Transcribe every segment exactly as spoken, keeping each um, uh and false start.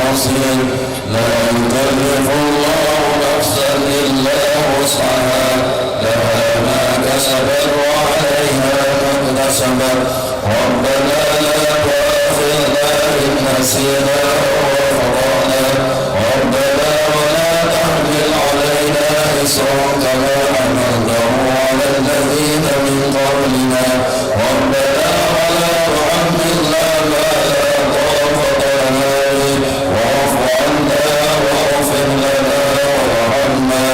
لا يكلف الله نفسا إلا وسعها، لها ما كسبت وعليها ما اكتسبت. ربنا لا تؤاخذنا إن نسينا أو أخطأنا. ربنا ولا تحمل علينا إصرا كما حملته على الذين من قبلنا. ربنا ولا تحملنا ما لا طاقة لنا به. واعف عنا واغفر لنا وارحمنا،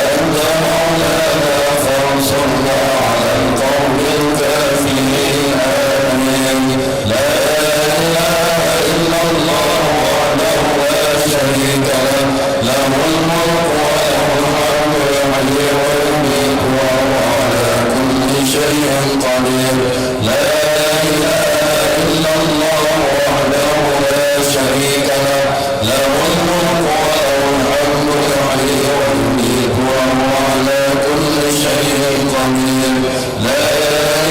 أنت مولانا فانصرنا على القوم الكافرين. آمين. لا إله إلا الله وحده لا شريك له، له الملك وله الحمد، يحيي ويميت وهو على كل شيء قدير. لا إله إلا الله وحده لا شريك له، له الملك وله الحمد، يحيي ويميت وهو على كل شيء قدير. لا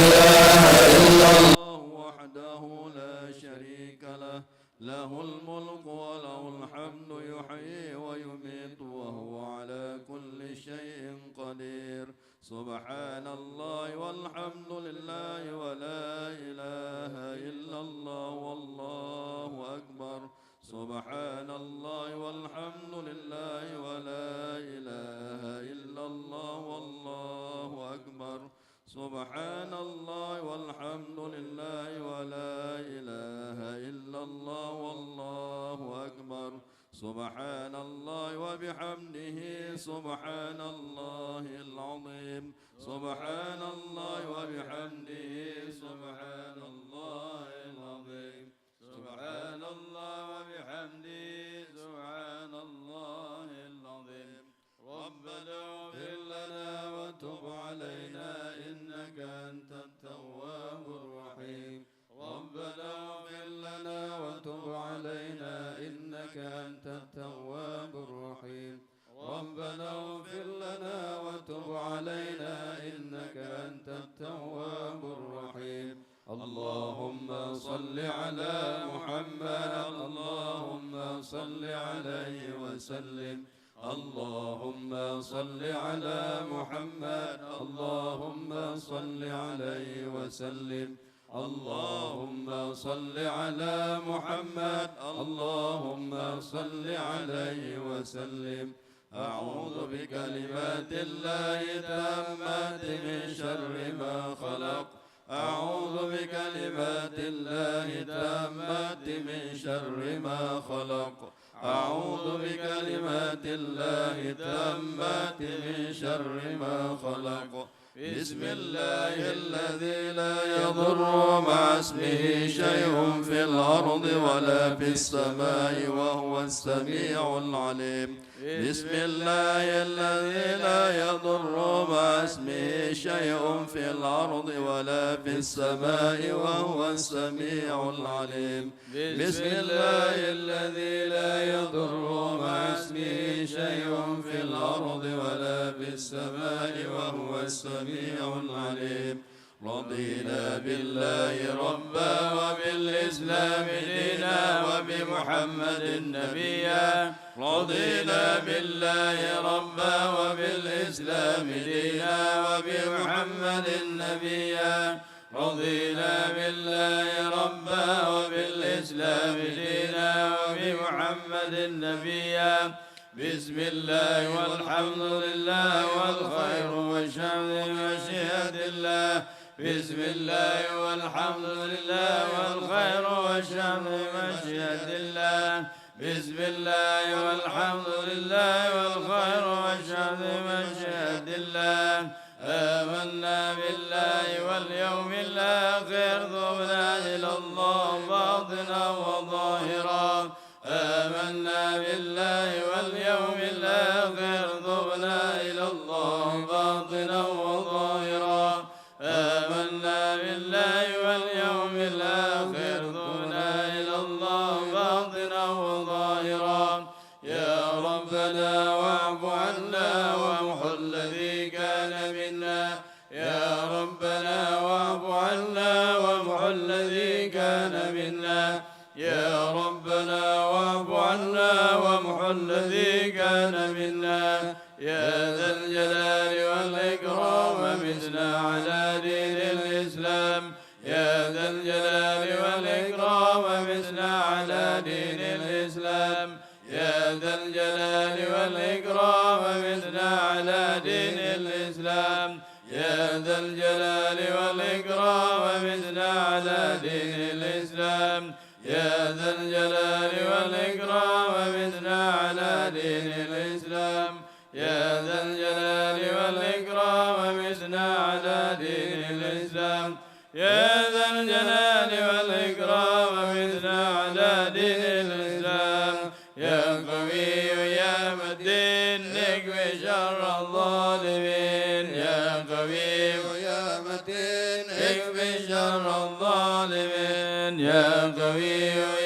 إله إلا الله وحده لا شريك له، له الملك وله الحمد، يحيي ويميت وهو على كل شيء قدير. سبحان الله والحمد لله ولا إله إلا الله والله أكبر. سبحان الله والحمد لله ولا إله إلا الله والله أكبر. سبحان الله والحمد لله ولا إله إلا الله والله أكبر. سبحان الله وبحمده، سبحان الله العظيم. سبحان الله وبحمده، سبحان الله العظيم. سبحان الله وبحمده، سبحان الله العظيم. ربنا اغفر لنا وتب علينا إنك أنت التواب الرحيم. ربنا اغفر لنا وتب علينا إنك أنت التواب الرحيم. ربنا اغفر لنا وتب علينا إنك أنت التواب الرحيم. اللهم صل على محمد، اللهم صل عليه وسلم. اللهم صل على محمد، اللهم صل عليه وسلم. اللهم صل على محمد، اللهم صل عليه وسلم. أعوذ بكلمات الله التامات من شر ما خلق. أعوذ بكلمات الله التامات من شر ما خلق. أعوذ بكلمات الله التامات من شر ما خلق. بسم الله الذي لا يضر مع اسمه شيء في الأرض ولا في السماء وهو السميع العليم. بسم الله الذي لا يضر مع اسمه شيء في الأرض ولا في السماء وهو السميع العليم. بسم الله الذي لا يضر مع اسمه شيء في الأرض ولا في السماء وهو السميع العليم. رضينا بالله ربا وبالإسلام دينا وبمحمد نبيا. رضينا بالله ربا وبالإسلام دينا وبمحمد نبيا. رضينا بالله ربا وبالإسلام دينا وبمحمد نبيا. بسم الله والحمد لله والخير والشر بمشيئة الله. بسم الله والحمد لله والخير والشر بمشيئة الله. بسم الله والحمد لله والخير والشر بمشيئة الله. آمنا بالله واليوم الآخر، تبنا إلى الله باطنا وظاهرا. آمنا بالله واليوم الآخر، تبنا إلى الله باطنا وظاهرا. آمنا بالله واليوم الآخر، تبنا إلى الله باطنا وظاهرا. يا ربنا واعف عنا وامح الذي كان منا. يا ربنا واعف عنا وامح الذي كان منا. يا ربنا واعف عنا وامحو الذي كان منا. يا ذا الجلال والإكرام، أمتنا على دين الإسلام. يا ذا الجلال والإكرام، أمتنا على دين الإسلام. يا ذا الجلال والإكرام، أمتنا على دين الإسلام. يا ذا الجلال والإكرام، أمتنا على دين الإسلام. يا ذا الجلال والإكرام، أمتنا على دين الإسلام. يا ذا الجلال والإكرام، أمتنا على دين الإسلام. يا ذا الجلال والإكرام، أمتنا على دين الإسلام. يا قوي يا متين، اكف شر الظالمين. يا قوي يا متين، اكف شر الظالمين. يا قوي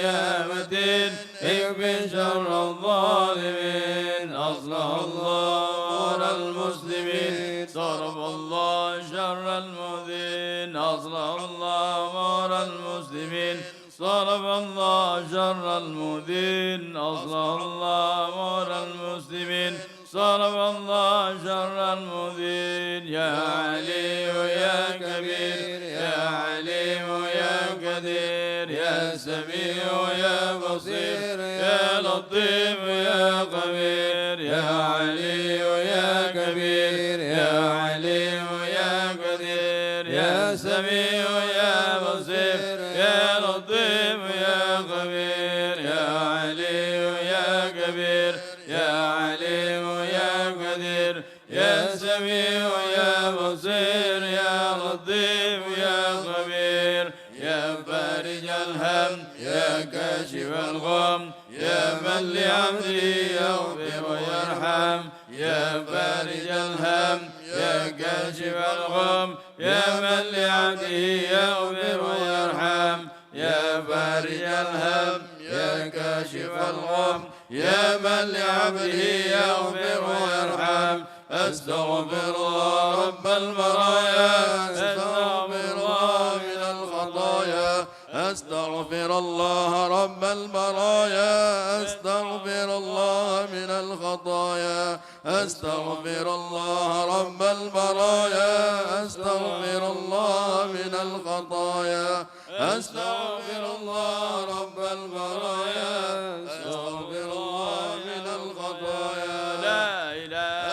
يا متين، اكف شر الظالمين. أصلح الله أمور المسلمين، صرف الله شر المؤذين. أصلح الله أمور المسلمين، صرف الله شر المؤذين. أصلح الله أمور المسلمين، صرف الله شر المؤذين. يا علي يا كبير، يا عليم يا قدير، يا سميع يا بصير، يا لطيف يا خبير. يا علي يا كبير، يا عليم يا قدير، يا سميع يا بصير، يا لطيف يا خبير. يا علي يا كبير، يا عليم يا قدير، يا سميع يا بصير، يا لطيف يا خبير. يا فارج الهم، يا كاشف الغم، يا من لعبده يغفر ويرحم. يا فارج الهم، يا كاشف الغم، يا من لعبده يغفر ويرحم. يا فارج الهم، يا كاشف الغم، يا من لعبده يغفر ويرحم. أستغفر الله رب البرايا، أستغفر الله من الخطايا. أستغفر الله رب البرايا، أستغفر الله من الخطايا. أستغفر الله رب البرايا، أستغفر الله من الخطايا. أستغفر الله رب البرايا، أستغفر الله من الخطايا. لا إله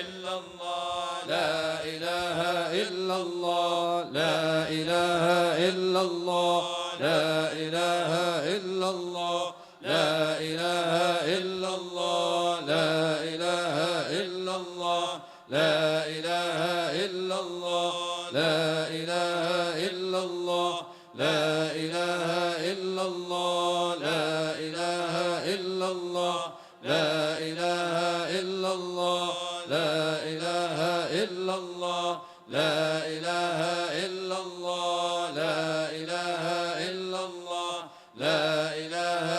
إلا الله، لا إله إلا الله، لا إله إلا الله، لا إله إلا الله. لا إله إلا الله، لا إله إلا الله، لا إله إلا الله، لا إله إلا الله، لا إله إلا الله، لا إله إلا الله، لا إله إلا الله، لا إله إلا الله. لا إله إلا الله، لا إله إلا الله، لا إله إلا الله، لا إله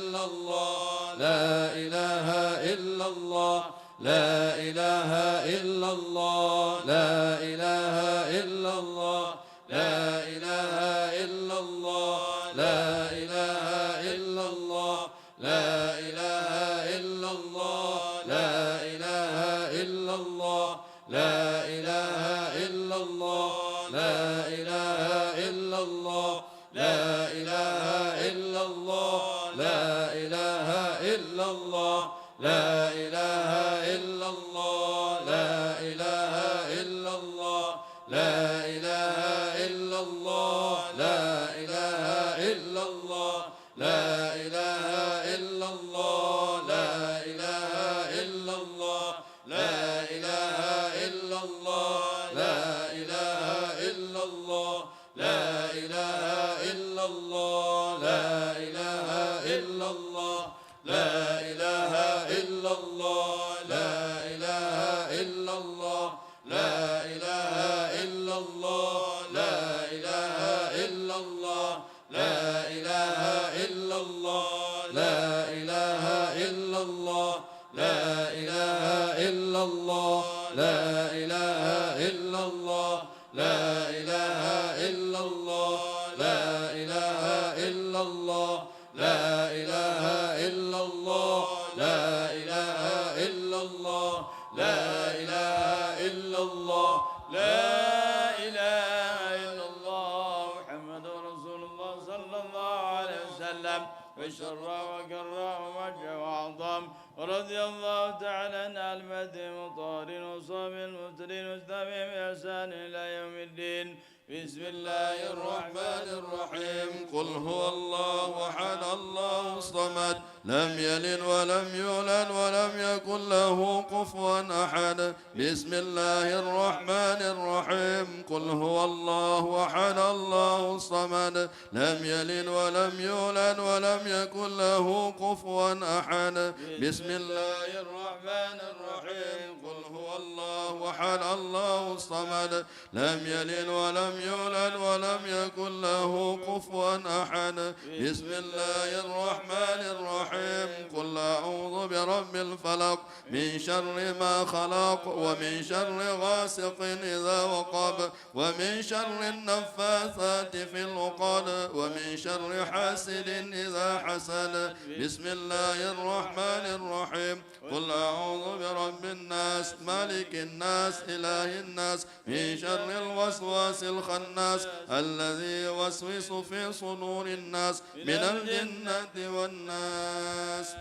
إلا الله، لا إله إلا الله، لا إله إلا الله، لا إله إلا الله، لا إله إلا الله. لا إله إلا الله، لا إله إلا الله، لا إله إلا الله، لا إله إلا الله، لا إله إلا الله، لا إله إلا الله، لا إله إلا الله، لا إله إلا الله، لا إله إلا الله، لا إله إلا الله. لا إله إلا الله، لا إله إلا الله، لا إله إلا الله، لا إله إلا الله، لا إله إلا الله، لا إله إلا الله، لا إله إلا الله، لا إله إلا الله، لا إله إلا الله، لا إله إلا الله، لا إله إلا الله، لا إله إلا الله، لا إله إلا الله، لا إله إلا الله، لا إله إلا الله، لا إله إلا الله، لا إله إلا الله، لا إله إلا الله، لا إله إلا الله، لا إله إلا الله، محمد رسول الله صلى الله عليه وسلم. وشرف وكرم ومجد وعظم، ورضي الله تعالى عن آل بيته المطهرين وصحبه المهتدين واتباعهم بإحسان إلى يوم الدين. بسم الله الرحمن الرحيم. قل هو الله أحد، الله الصمد، لم يلد ولم يولد ولم يكن له كفوا أحد. بسم الله الرحمن الرحيم. قل هو الله أحد، الله الصمد، لم يلد ولم يولد ولم يكن له كفوا أحد. بسم الله الرحمن الرحيم. قل هو الله أحد، الله الصمد، لم يلد ولم يولد ولم يكن له كفوا أحد. بسم الله الرحمن الرحيم. قل أعوذ برب الفلق، من شر ما خلق، ومن شر غاسق إذا وقب، ومن شر النفاثات في العقد، ومن شر حاسد إذا حسد. بسم الله الرحمن الرحيم. قل أعوذ برب الناس، ملك الناس، إله الناس، من شر الوسواس الخناس، الذي يوسوس في صدور الناس، من الجنة والناس.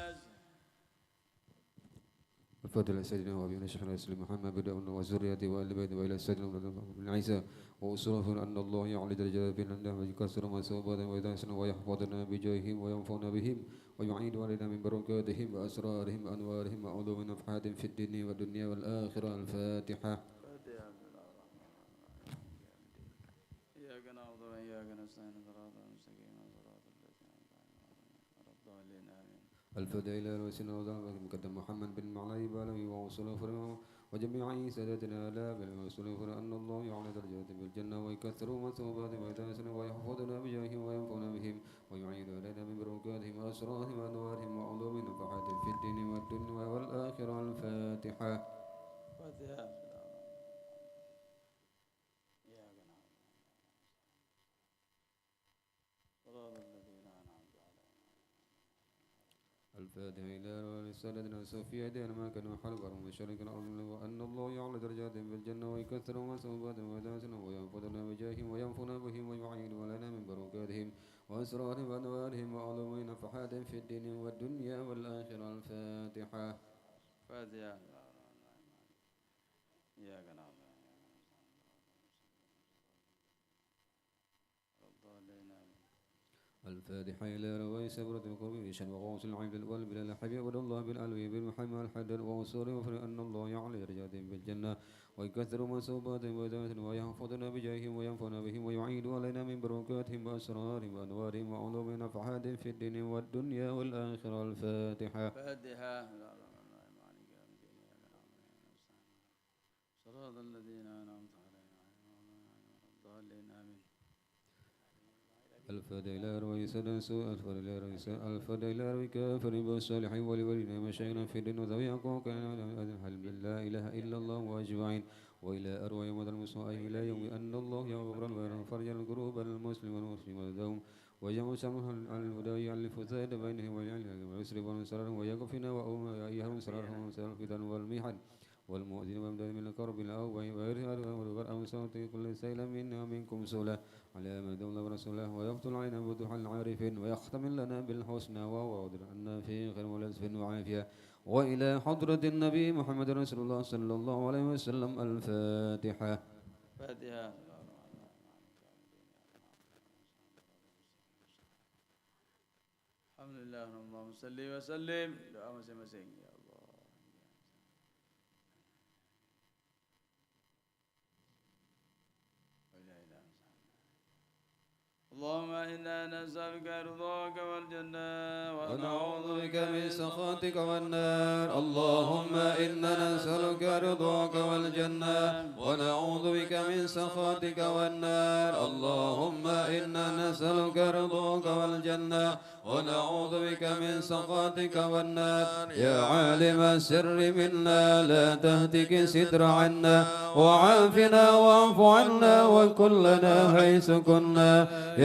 الفاتحة لسيدنا وحبيبنا شيخنا الإسلام محمد بن عبد الله وذريته وآل بيته وإلى سيدنا محمد بن عيسى وأصول أن الله يعلي درجاته في الجنة ويكثر مثوباتهم ويدرسنا ويحفظنا بجاههم وينفعنا بهم ويعيد علينا من بركاتهم وأسرارهم وأنوارهم وعلوم نفحات في الدين والدنيا والآخرة. الفاتحة. إياك نعبد وإياك نستعين، صراط المستقيم، صراط الذين أنعمت عليهم، غير الضالين، آمين. الفاتحة إلى رسول الله المقدم محمد بن معلى البالوي وأصول فرعون وجميع سادتنا الآباء وأصول فرعون أن الله يعلي درجاتهم في الجنة ويكثر مثوباتهم ويدرسنا ويحفظنا بجاههم وينفعنا بهم ويعيد علينا من بركاتهم وأسرارهم وأنوارهم وعلوم نفحات في الدين والدنيا والآخرة. الفاتحة. الفاتحة. إياك نعبد وإياك نستعين. صراط الذين أنعمت عليهم. الفاتحة إلى رسالتنا صوفية ديان ما كان حلبا وشرك الأرض وأن الله يعلى درجاتهم في الجنة ويكثر مثوباتهم ويدرسنا ويحفظنا بجاههم وينفعنا بهم ويعيد علينا من بركاتهم وأسرارهم وأنوارهم وعلوم نفحات في الدين والدنيا والآخرة. الفاتحة. الفاتحة. إياك نعبد وإياك نستعين. الفاتحة إلى رواي سبرة القلوب، إشهد وغوث العبد الأول بلال حبيب عبد الله بن علوي بن محمد الحداد وأصول وفر أن الله يعلي درجاتهم في الجنة ويكثر مثوباتهم ودرجاتهم ويحفظنا بجاههم وينفعنا بهم ويعيد علينا من بركاتهم وأسرارهم وأنوارهم وعلوم نفحات في الدين والدنيا والآخرة. الفاتحة. الفاتحة. صراط الذين أنعمت عليهم غير المغضوب عليهم ولا الضالين. آمين. الفاتحة إلى روح سيدنا سو-، الفاتحة إلى روح سيدنا، الفاتحة إلى روح كافر والصالحين ولولينا مشايخنا في الدين وذوي حقوق الحمد لله، لا إله إلا الله وأجمعين. وإلى أرواح موتى المسلمين إلى يوم أن الله يغفر لهم ويفرج كرب المسلم والمسلم والدوم ويجعل سمعهم على الهدى ويألف ذات بينهم ويجعل ويصرف عن سررهم ويكفنا وأولياءهم سررهم وسائر الفتن والمحن والمؤذين وأمدادهم من الكرب الأول ويرفع أمساط كل سيل منا ومنكم سؤلا على ما دعا الله ورسوله ويفتح علينا فتوح العارفين ويختم لنا بالحسنى وهو عنا في خير ولطف وعافية وإلى حضرة النبي محمد رسول الله صلى الله عليه وسلم. الفاتحة. الفاتحة. Alhamdulillah, Allahumma salli wa sallim. Doa masing-masing. Ya Allah. اللهم إنا نسألك رضاك والجنة ونعوذ بك من سخطك والنار. اللهم إنا نسألك رضاك والجنة ونعوذ بك من سخطك والنار. اللهم إنا نسألك رضاك والجنة ونعوذ بك من سخطك والنار. يا عالم السر منا لا تهتك الستر عنا، وعافنا واعف عنا وكن لنا حيث كنا.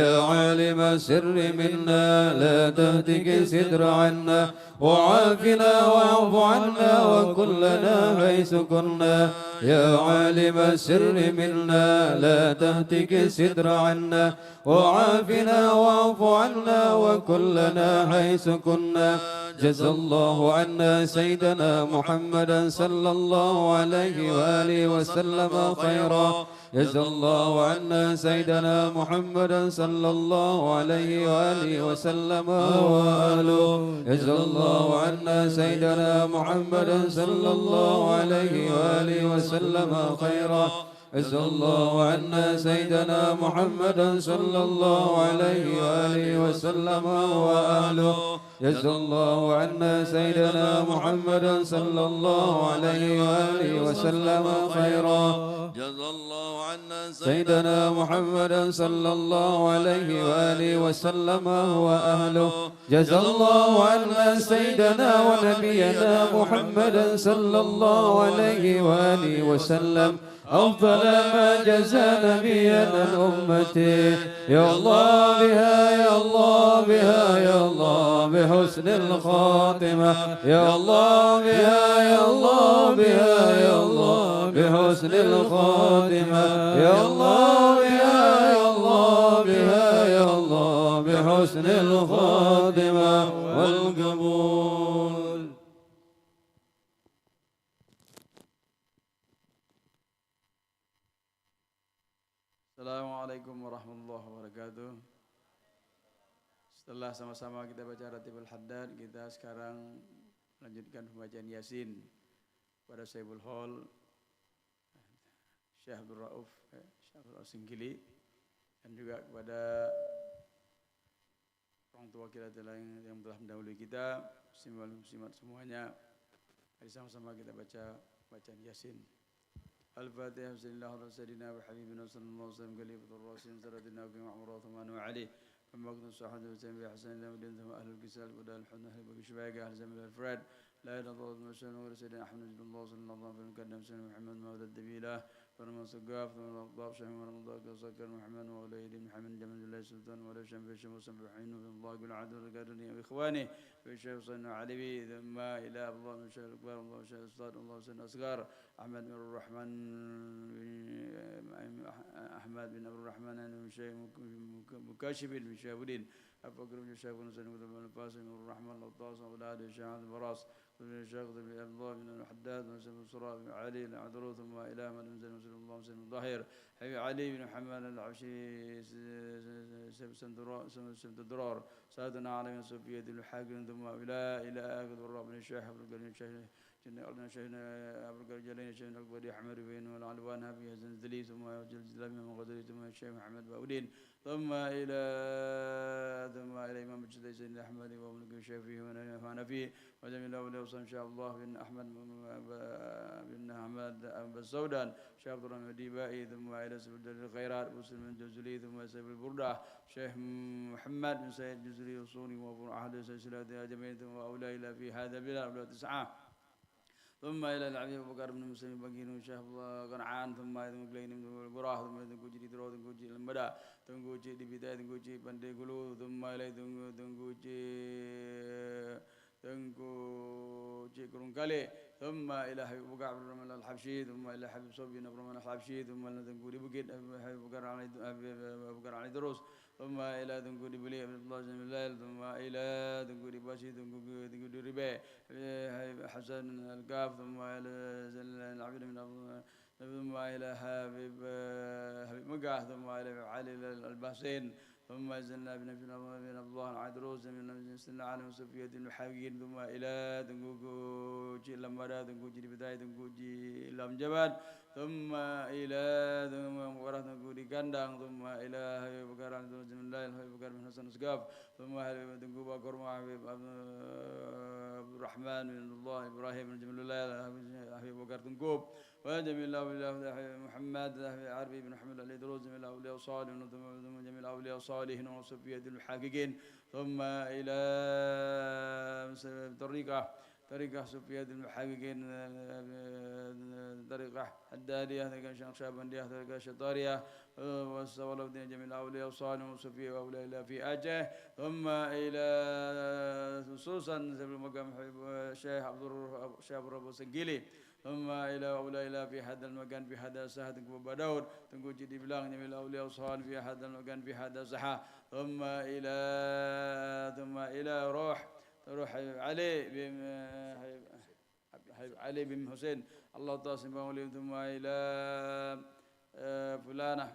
يا عالم السر منا لا تهتك الستر عنا، وعافنا واعف عنا وكن لنا حيث كنا. يا عالم السر منا لا تهتك الستر عنا. وعافنا واعف عنا وكن لنا حيث كنا. جزى الله عنا سيدنا محمدا صلى الله عليه وآله وسلم خيرا. جزى الله عنا سيدنا محمدا صلى الله عليه وآله وسلم وأهله. جزى الله عنا سيدنا محمدا صلى الله عليه وآله وسلم خيرا. جزى الله عنا سيدنا محمدا صلى الله عليه وآله وسلم وأهله. جزى الله عنا سيدنا محمدا صلى الله عليه وآله وسلم خيرا. جزى الله عنا سيدنا محمدا صلى الله عليه وآله وسلم وأهله. جزى الله عنا سيدنا ونبينا محمدا صلى الله عليه وآله وسلم أفضل ما جزى نبيا عن أمته. يا الله بها، يا الله بها، يا الله بحسن الخاتمة. يا الله بها، يا الله بها، يا الله بحسن الخاتمة. يا الله بها، يا الله بها، يا الله بحسن الخاتمة والقبول. Assalamualaikum warahmatullahi wabarakatuh. Setelah sama-sama kita baca Ratibul Haddad, kita sekarang melanjutkan pembacaan Yasin kepada Saibul Hol, Syekh Abdul Rauf, eh, Syekh Abdul Rauf Singkili, dan juga kepada orang tua kita lain yang telah mendahului kita, muslimin wal muslimat semuanya. Mari sama-sama kita baca bacaan Yasin. Al-Fatihah. Bismillahirrahmanirrahim. Sayyidina wa habibina sallallahu alaihi wasallam, khalifatur rasyidin, sadatuna wa qimam umara Utsman wa Ali. Amma kuntum sahabatu wa tabi'in bi ihsan ila yaumiddin, thumma ahlul kisal, qudal hudud, ahli bagi syubaga, ahli zambil al-firad. La ilaha illallah Muhammad Rasulullah, Sayyidina Ahmad Najibullah sallallahu alaihi wasallam, fil qadam Sayyidina Muhammad Mawlad Nabilah. Thumma Segaf, thumma Al-Aqtab, Syekh Muhammad Abdullah Sakar Muhammad, Mawla Aidin Muhammad, Jamal Jilai Sultan, Mawla Syambil Syamul Sambil Ainu, Abdullah Gul Adul Gaduni, wa ikhwani, wa Syekh Husain Alawi, thumma ila Abdullah bin Syekh Akbar, Abdullah Syekh Ustaz, Abdullah Husain Asgar, Ahmad bin Abdul Rahman bin, Ahmad bin Abdul Rahman bin Syekh Muk-, Muk-, Mukashif bin Syahabuddin, Abu Bakar bin Syekh Husain bin Abdul Rahman, Abdul Rahman Al-Attas, Abdul Hadi Syekh Abdul Baras, ثم الشيخ ذي عبد الله بن الحداد، ثم الشيخ مصطفى بن علي العذرو، ثم إلى أحمد بن زين، ثم الله بن زين الظاهر، حبيب علي بن محمد الحبشي، س-، س-، س-، سيف الدرار، سيف الدرار، سادنا علي بن صفية الحاكم، ثم إلى، إلى آخر الوراء بن الشيخ عبد الكريم الشيخ، شيخنا شيخنا عبد الكريم الجيلاني، شيخنا القاضي أحمد بن العلوان، حبيب حسن الزلي، ثم جل الزلام من قدري، ثم الشيخ محمد باودين، ثم إلى، ثم إلى إمام الشافعي سيدنا أحمد وابن الشافعي وحنفي، وجميع الأولياء وصحبه إن شاء الله بن أحمد بن أحمد أبا السودان، شيخ عبد الرحمن الديبائي، ثم إلى سبيل الخيرات مسلم الجزري، ثم إلى سبيل البردة شيخ محمد بن سعيد الجزري الصوني، وأبو أحد سلسلة أجمعين، ثم أولياء إلى في هذا البلاد، أولياء تسعة. ثم إلى الحبيب أبو بكر بن مسلم بن شيخ عبد الله قنعان، ثم إلى المقلين بن القرى، ثم إلى تنكوجي ديدرو، تنكوجي المدى، تنكوجي ديبيتاي، تنكوجي بندي قلو، ثم إلى تنكو-، تنكوجي Teungku Cik Kurung Kalé, thumma ila Habib Buga Abdul Rahman Al-Habsyi, thumma ila Habib Sob bin Abdul Rahman Al-Habsyi, thumma ila Teungku di Bukit, Habib, Habib Buga Ali, Habib, Habib Buga Ali Terus, thumma ila Teungku di Beli Abdullah Jamil Lail, thumma ila Teungku di Basi, Teungku, Teungku di Ribé, Habib Hasan Al-Kaf, thumma ila Zainal Abidin bin Abdul Thumma ila Habib, eh, Habib Megah, thumma ila Habib Ali Al-, Al-Basin, thumma Zainal Abidin bin Abdullah, bin Abdullah Al-Adrus, bin Sayyidina Ali Musafiyatul Haqiqin, thumma ila Teungku Cik Lam Bada, Teungku Cik Dibitai, Teungku Cik Lam Jabat, thumma ila Teungku Mukarrah, Teungku di Kandang, thumma ila Habib Bakar Al-Zainal, Habib Bakar bin Hasan Segaf, thumma Habib Teungku Bakar, Habib Ab-, Abdul Rahman bin Abdullah Ibrahim Al-Jamilullah, Habib, Habib Bakar Teungku, وجميع الأولياء، محمد، أبي عربي بن محمد الإدروس، جميع الأولياء الصالحين، ثم جميع الأولياء الصالحين وصفية المحققين، ثم إلى الطريقة، Tariqah Sufiyatul Muhaqqiqin, eh, Tariqah Haddadiyah, Tariqah Naqsyabandiyah, Tariqah Syatariyah, eh, wa Salahuddin jami'il awliya wa salihin wa sufiya wa awliya ila fi Aceh, thumma ila khususan sebelum makam Habib, eh, Syekh Abdul, Syekh Abdul Rabbul Sengkili, thumma ila wa ila fi hadzal makan fi hadzal sahah Teungku Baba Daud, Teungku Cik Dibilang jami'il awliya wa salihin fi hadzal makan fi hadzal sahah, thumma ila, thumma ila ruh Ruh Habib Ali bin, eh, Habib, Habib Ali bin Husain. Allah Ta'ala simpang ulim thumma ila, eh, fulanah.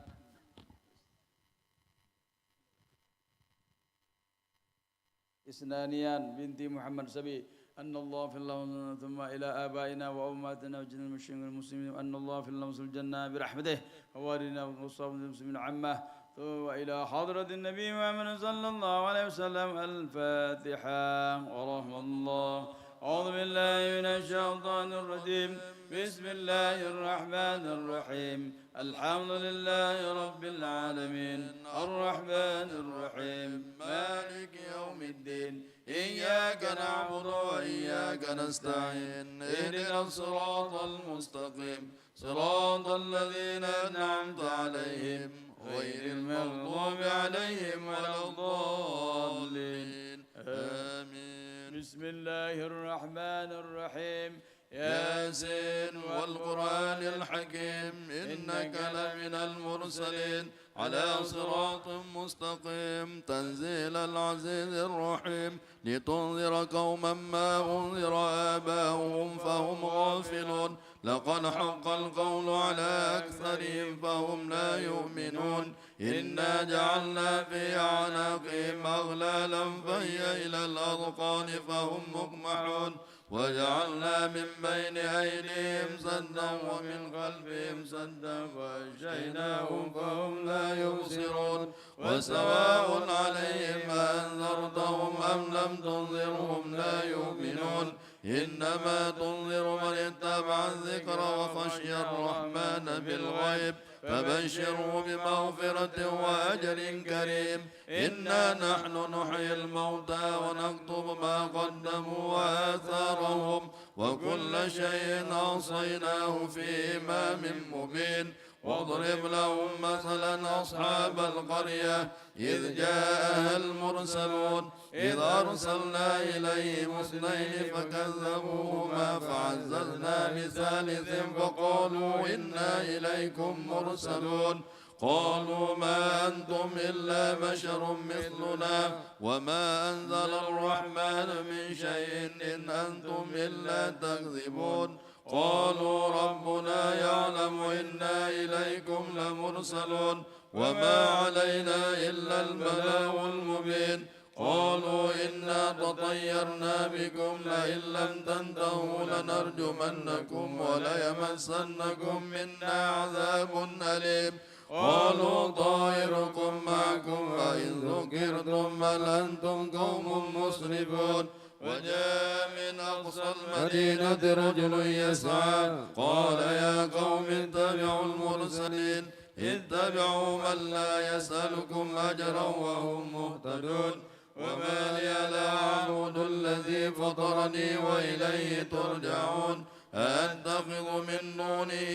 Isnaniyan binti Muhammad Sabi. Anna Allah fil lam-, thumma ila abaina wa ummatina wa jami'il muslimin. Anna Allah fil lamsul jannah bi rahmatih. ووالدينا ومصاب المسلمين عامة، وإلى حضرة النبي محمد صلى الله عليه وسلم. الفاتحة ورحمة الله. أعوذ بالله من الشيطان الرجيم. بسم الله الرحمن الرحيم. الحمد لله رب العالمين. الرحمن الرحيم. مالك يوم الدين. إياك نعبد وإياك نستعين. اهدنا الصراط المستقيم. صراط الذين أنعمت عليهم غير المغضوب عليهم ولا الضالين. آمين. بسم الله الرحمن الرحيم. ياسين والقرآن الحكيم إنك لمن المرسلين على صراط مستقيم تنزيل العزيز الرحيم لتنذر قوما ما أنذر آباؤهم فهم غافلون لقد حق القول على أكثرهم فهم لا يؤمنون إنا جعلنا في أعناقهم أغلالا فهي إلى الأذقان فهم مقمحون وجعلنا من بين أيديهم سدا ومن خلفهم سدا فأغشيناهم فهم لا يبصرون وسواء عليهم أأنذرتهم أم لم تنذرهم لا يؤمنون إنما تنذر من اتبع الذكر وخشي الرحمن بالغيب فبشره بمغفرة وأجر كريم إنا نحن نحيي الموتى ونكتب ما قدموا وآثارهم وكل شيء أحصيناه في إمام مبين واضرب لهم مثلا أصحاب القرية إذ جاءها المرسلون إذ أرسلنا إليهم اثنين فكذبوهما فعززنا بثالث فقالوا إنا إليكم مرسلون قالوا ما أنتم إلا بشر مثلنا وما أنزل الرحمن من شيء إن أنتم إلا تكذبون قالوا ربنا يعلم إنا إليكم لمرسلون وما علينا إلا البلاغ المبين قالوا إنا تطيرنا بكم لئن لم تنتهوا لنرجمنكم وليمسنكم منا عذاب أليم قالوا طائركم معكم أئن ذكرتم بل أنتم قوم مسرفون وجاء من أقصى المدينة رجل يسعى قال يا قوم اتبعوا المرسلين اتبعوا من لا يسألكم أجرا وهم مهتدون وما لي لا أعبد الذي فطرني وإليه ترجعون أأتخذ من دونه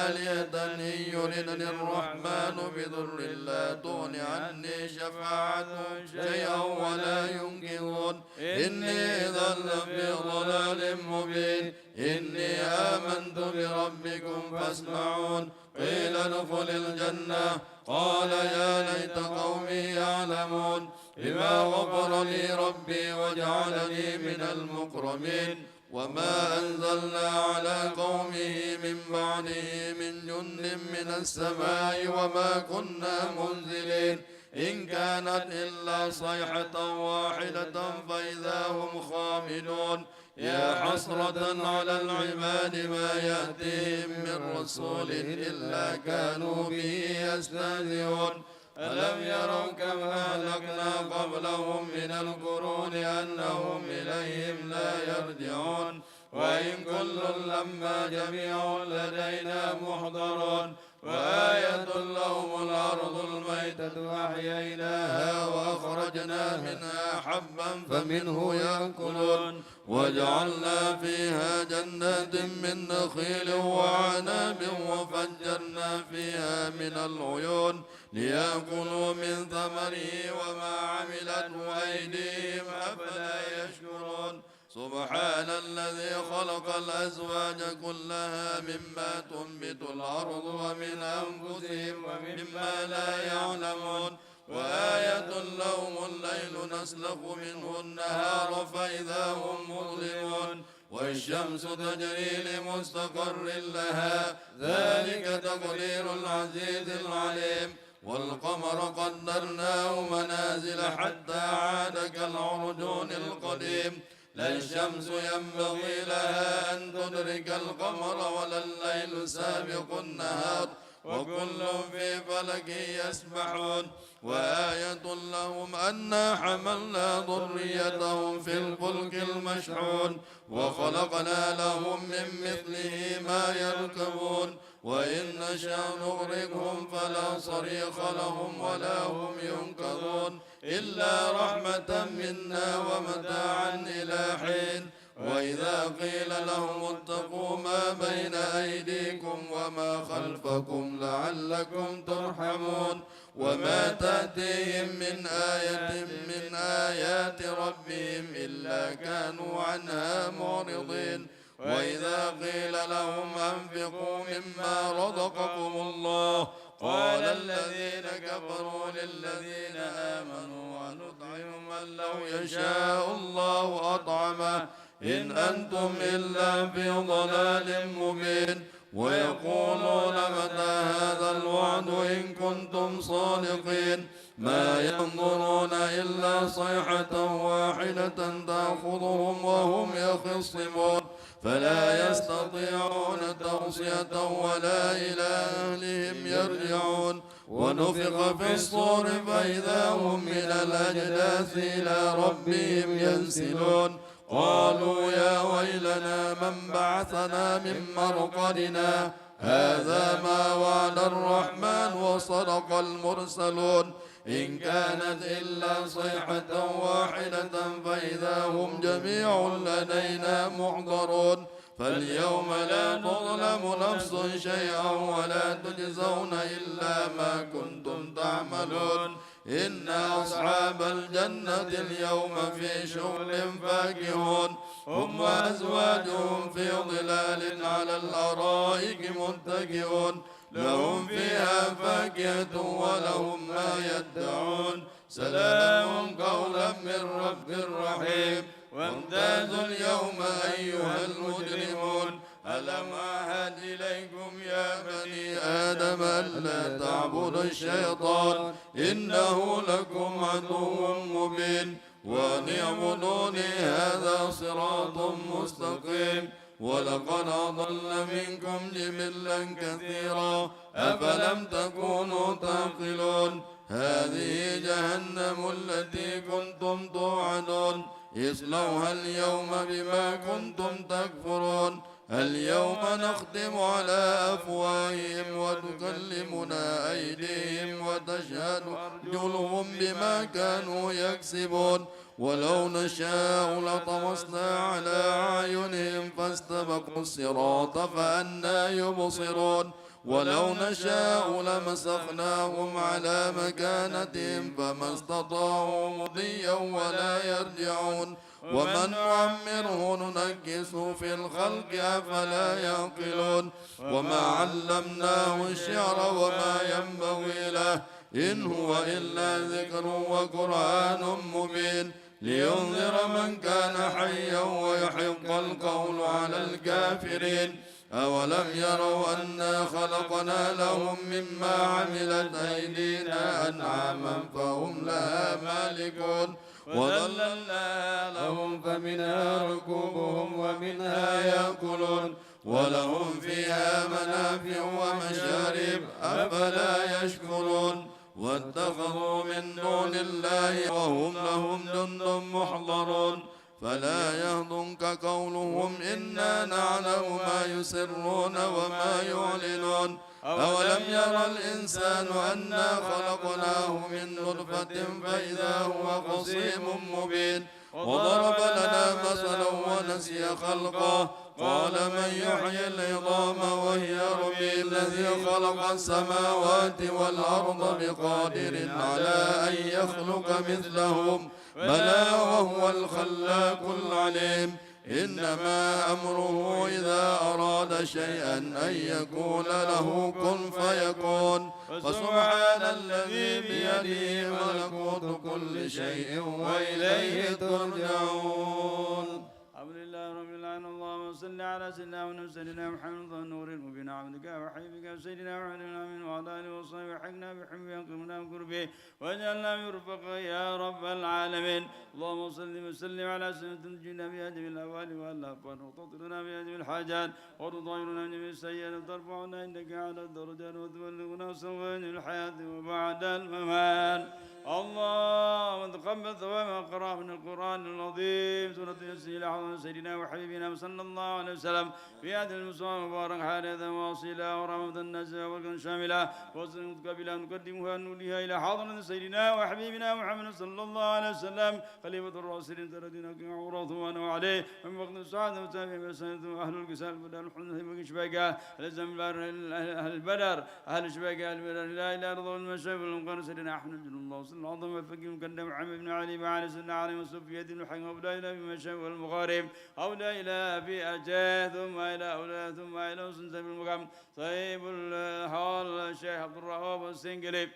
آلهة إن يردن الرحمن بضر لا تغن عني شفاعتهم شيئا ولا ينقذون إني إذا لفي ضلال مبين إني آمنت بربكم فاسمعون قيل ادخل الجنة قال يا ليت قومي يعلمون بما غفر لي ربي وجعلني من المكرمين وما أنزلنا على قومه من بعده من جند من السماء وما كنا منزلين إن كانت إلا صيحة واحدة فإذا هم خامدون يا حسرة على العباد ما يأتيهم من رسول إلا كانوا به يستهزئون ألم يروا كم أهلكنا قبلهم من القرون أنهم إليهم لا يرجعون وإن كل لما جميع لدينا محضرون وآية لهم الأرض الميتة أحييناها وأخرجنا منها حبا فمنه يأكلون وجعلنا فيها جنات من نخيل وأعناب وفجرنا فيها من العيون ليأكلوا من ثمره وما عملته أيديهم أفلا يشكرون. سبحان الذي خلق الأزواج كلها مما تنبت الأرض ومن أنفسهم ومما لا يعلمون. وآية لهم الليل نسلخ منه النهار فإذا هم مظلمون. والشمس تجري لمستقر لها ذلك تقدير العزيز العليم. والقمر قدرناه منازل حتى عاد كالعرجون القديم. لا الشمس ينبغي لها أن تدرك القمر ولا الليل سابق النهار وكل في فلك يسبحون. وآية لهم أنا حملنا ذريتهم في الفلك المشحون وخلقنا لهم من مثله ما يركبون وإن نشأ نغرقهم فلا صريخ لهم ولا هم ينقذون إلا رحمة منا ومتاعا إلى حين. وإذا قيل لهم اتقوا ما بين أيديكم وما خلفكم لعلكم ترحمون. وما تأتيهم من آية من آيات ربهم إلا كانوا عنها معرضين. وإذا قيل لهم أنفقوا مما رزقكم الله قال الذين كفروا للذين آمنوا أنطعم من لو يشاء الله أطعمه إن أنتم إلا في ضلال مبين. ويقولون متى هذا الوعد إن كنتم صادقين. ما ينظرون إلا صيحة واحدة تأخذهم وهم يخصمون. فلا يستطيعون توصية ولا إلى أهلهم يرجعون. ونفخ في الصور فإذا هم من الأجداث إلى ربهم ينسلون. قالوا يا ويلنا من بعثنا من مرقدنا هذا ما وعد الرحمن وصدق المرسلون. إن كانت إلا صيحة واحدة فإذا هم جميع لدينا محضرون. فاليوم لا تظلم نفس شيئا ولا تجزون إلا ما كنتم تعملون. إن أصحاب الجنة اليوم في شغل فاكهون. هم وأزواجهم في ظلال على الأرائك متكئون. لهم فيها فاكهة ولهم ما يدعون. سلام قولا من رب رحيم. وامتازوا اليوم أيها المجرمون. ألم أعهد إليكم يا بني آدم ألا تعبدوا الشيطان إنه لكم عدو مبين. وأن اعبدوني هذا صراط مستقيم. ولقد أضل منكم جبلا كثيرا أفلم تكونوا تعقلون. هذه جهنم التي كنتم توعدون اصلوها اليوم بما كنتم تكفرون. اليوم نختم على أفواههم وتكلمنا أيديهم وتشهد أرجلهم بما كانوا يكسبون. ولو نشاء لطمسنا على أعينهم فاستبقوا الصراط فأنى يبصرون. ولو نشاء لمسخناهم على مكانتهم فما استطاعوا مضيا ولا يرجعون. ومن نعمره ننكسه في الخلق أفلا يعقلون. وما علمناه الشعر وما ينبغي له إن هو إلا ذكر وقرآن مبين. لينذر من كان حيا ويحق القول على الكافرين. أولم يروا أنا خلقنا لهم مما عملت أيدينا أنعاما فهم لها مالكون. وذللناها لهم فمنها ركوبهم ومنها يأكلون. ولهم فيها منافع ومشارب أفلا يشكرون. واتخذوا من دون الله وهم لهم جند محضرون. فلا يحزنك قولهم إنا نعلم ما يسرون وما يعلنون. أولم ير الإنسان أنا خلقناه من نطفة فإذا هو خصيم مبين. وضرب لنا مثلا ونسي خلقه. قال من يحيي العظام وهي رميم. الذي خلق السماوات والأرض بقادر على أن يخلق مثلهم. بلى وهو الخلاق العليم. إنما أمره إذا أراد شيئا أن يقول له كن فيكون. فسبحان الذي بيده ملكوت كل شيء وإليه ترجعون. الحمد لله رب العالمين. اللهم صل على سيدنا ونور سيدنا محمد النور المبين عبدك وحبيبك سيدنا محمد الأمين وعلى آله وصحبه وحقنا بحبه وقربنا وقربه واجعلنا من رفقائه يا رب العالمين. اللهم صل وسلم على سيدنا تنجينا بها جميع الأهوال والآفات وتقضي لنا بها جميع الحاجات وتطهرنا من جميع السيئات وترفعنا عندك أعلى الدرجات وتبلغنا سوء الحياة وبعد الممات. اللهم تقبل ثواب ما قرأ من القرآن العظيم سورة ياسين إلى حضرة سيدنا وحبيبنا صلى الله عليه وسلم في هذه المصائب المباركة حالية واصلة ورحمة الناس وبركة شاملة وسنة قبيلة نقدمها نوليها إلى حضرة سيدنا وحبيبنا محمد صلى الله عليه وسلم خليفة الراشدين الذين كانوا عوره وأنه عليه من وقت السعادة وتابعين بإحسان أهل الكسال بدل الحزن وكشفك الزم أهل بدر أهل شباك أهل بدر لا إله إلا الله المشايخ والمقرب سيدنا أحمد بن الله صلى الله عليه وسلم وفقه مقدم محمد بن علي وعلى سيدنا علي وصفية الحق أولى إلى في المشايخ والمقارب أولى إلى في أجاه ثم إلى أولى ثم إلى حسن سيف المقام صاحب الحال الشيخ عبد الرؤوف السنجلي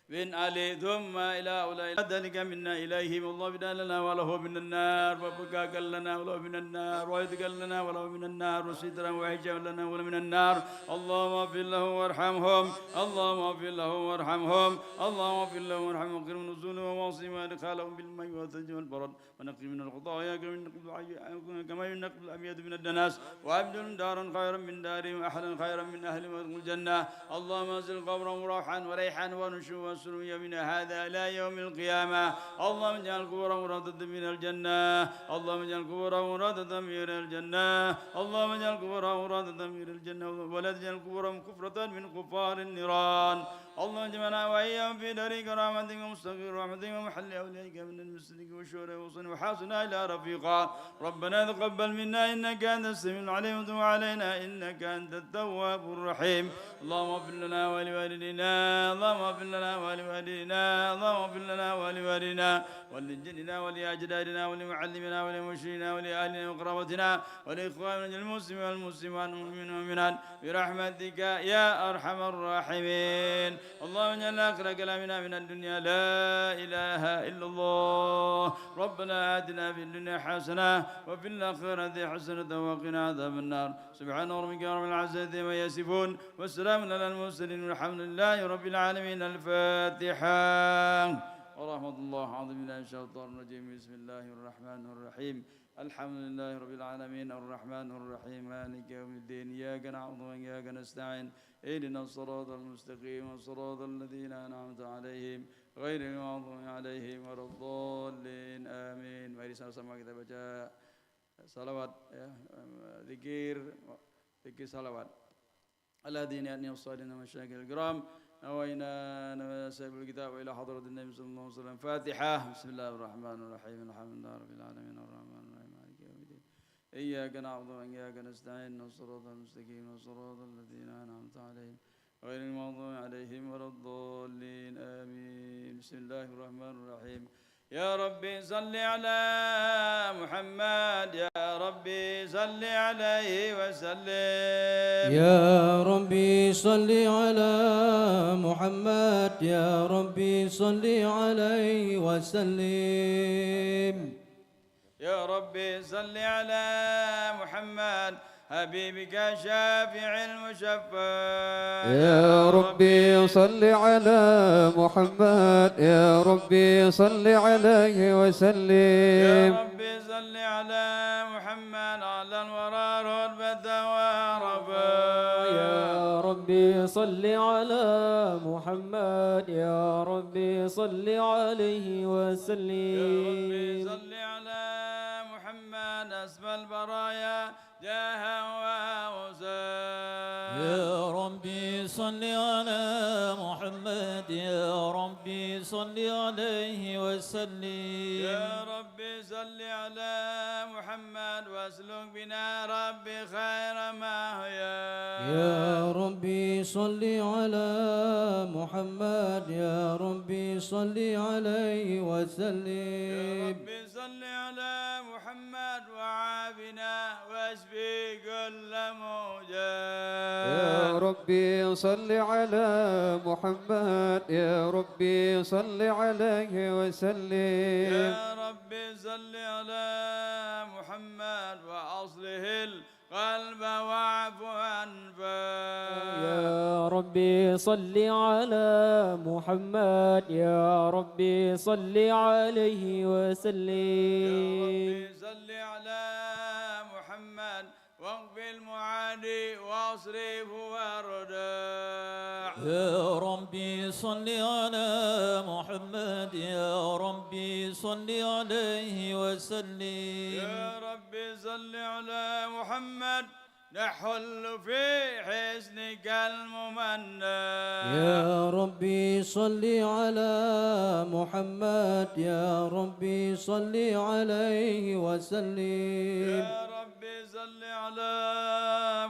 بن علي ثم إلى أولئك ذلك منا إليهم. الله بدنا لنا وله من النار وفكاكا لنا وله من النار وعتقا لنا وله من النار وسترا وحجابا لنا وله من النار. اللهم اغفر لهم وارحمهم. اللهم اغفر لهم وارحمهم. اللهم اغفر لهم وارحمهم وكرم نزولهم ووسع مدخلهم بالماء والثلج والبرد ونقهم من الخطايا كما ينقى الأبيض من الدنس وأبدلهم دارا خيرا من دارهم وأهلا خيرا من أهلهم وأدخلهم الجنة. اللهم أنزل قبرهم روحا وريحا ونشوا وسرورا يومنا هذا إلى يوم القيامة. اللهم اجعل قبورهم روضة من الجنة. اللهم اجعل قبورهم روضة من الجنة. اللهم اجعل قبورهم روضة من الجنة ولا تجعل قبورهم حفرة من حفر النيران. اللهم اجمعنا وإياهم في دار كرامتك ومستقر رحمتك ومحل أوليائك من المسلمين والشهداء وحسن أولئك رفيقا. ربنا تقبل منا إنك أنت السميع العليم وتب علينا إنك أنت التواب الرحيم. اللهم اغفر لنا ولوالدينا. اللهم اغفر لنا ولوالدينا. اللهم اغفر لنا ولوالدينا ولجدنا ولأجدادنا ولمعلمنا ولمرشدنا ولأهلنا وقرابتنا ولإخواننا المسلمين والمسلمات والمؤمنين والمؤمنات برحمتك يا أرحم الراحمين. اللهم اجعل آخر كلامنا من الدنيا لا إله إلا الله. ربنا آتنا في الدنيا حسنة وفي الآخرة حسنة وقنا عذاب النار. سبحان ربك رب العزة عما يصفون وسلام على المرسلين والحمد لله رب العالمين. الفاتحة. ورحمة الله. أعوذ بالله من الشيطان الرجيم. بسم الله الرحمن الرحيم. الحمد لله رب العالمين الرحمن الرحيم مالك يوم الدين إياك نعبد وإياك نستعين اهدنا الصراط المستقيم صراط الذين أنعمت عليهم غير المغضوب عليهم ولا الضالين آمين. Mari sama-sama kita baca salawat, ya, zikir, zikir salawat. الذين يأتي الصالحين والمشايخ الكرام. نوينا نسأل الكتاب إلى حضرة النبي صلى الله عليه وسلم. فاتحة. بسم الله الرحمن الرحيم. الحمد لله رب العالمين الرحمن الرحيم مالك يوم الدين إياك نعبد وإياك نستعين الصراط المستقيم صراط الذين أنعمت عليهم غير المغضوب عليهم ولا الضالين آمين. بسم الله الرحمن الرحيم. يا ربي صل على محمد، يا ربي صل عليه وسلم. يا ربي صل على محمد، يا ربي صل عليه وسلم. يا ربي صل على محمد حبيبك شافع المشفع. يا ربي صل على محمد، يا ربي صل عليه وسلم. يا ربي صل على محمد على الورى رتبة ورفع. يا ربي صل على محمد، يا ربي صل عليه وسلم. يا ربي صل على محمد أسمى البرايا جاها وغوثا. يا ربي صل على محمد، يا ربي صل عليه وسلم. يا ربي صل على محمد واسلك بنا ربي خير مهيا. يا ربي صل على محمد، يا ربي صل عليه وسلم. يا ربي صل على محمد وعافنا واشف كل موجع. يا ربي صل على محمد، يا ربي صل عليه وسلم. يا رب صل على محمد وأصلح القلب واعف عن فا. يا ربي صل على محمد، يا ربي صل عليه وسلم. يا ربي صل على محمد واكف المعادي واصرف وارضع. يا ربي صل على محمد، يا ربي صل عليه وسلم. يا ربي صل على محمد نحل في حصنك الممنع. يا ربي صل على محمد، يا ربي صل عليه وسلم. يا ربي صل على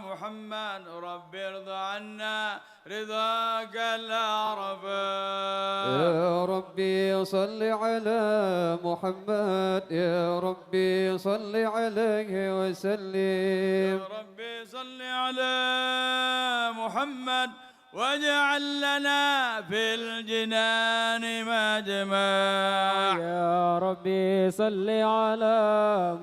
محمد، رب ارض عنا رضاك الأرفع. يا ربي صل على محمد، يا ربي صل عليه وسلم. يا ربي صل على محمد واجعل لنا في الجنان مجمع. يا ربي صل على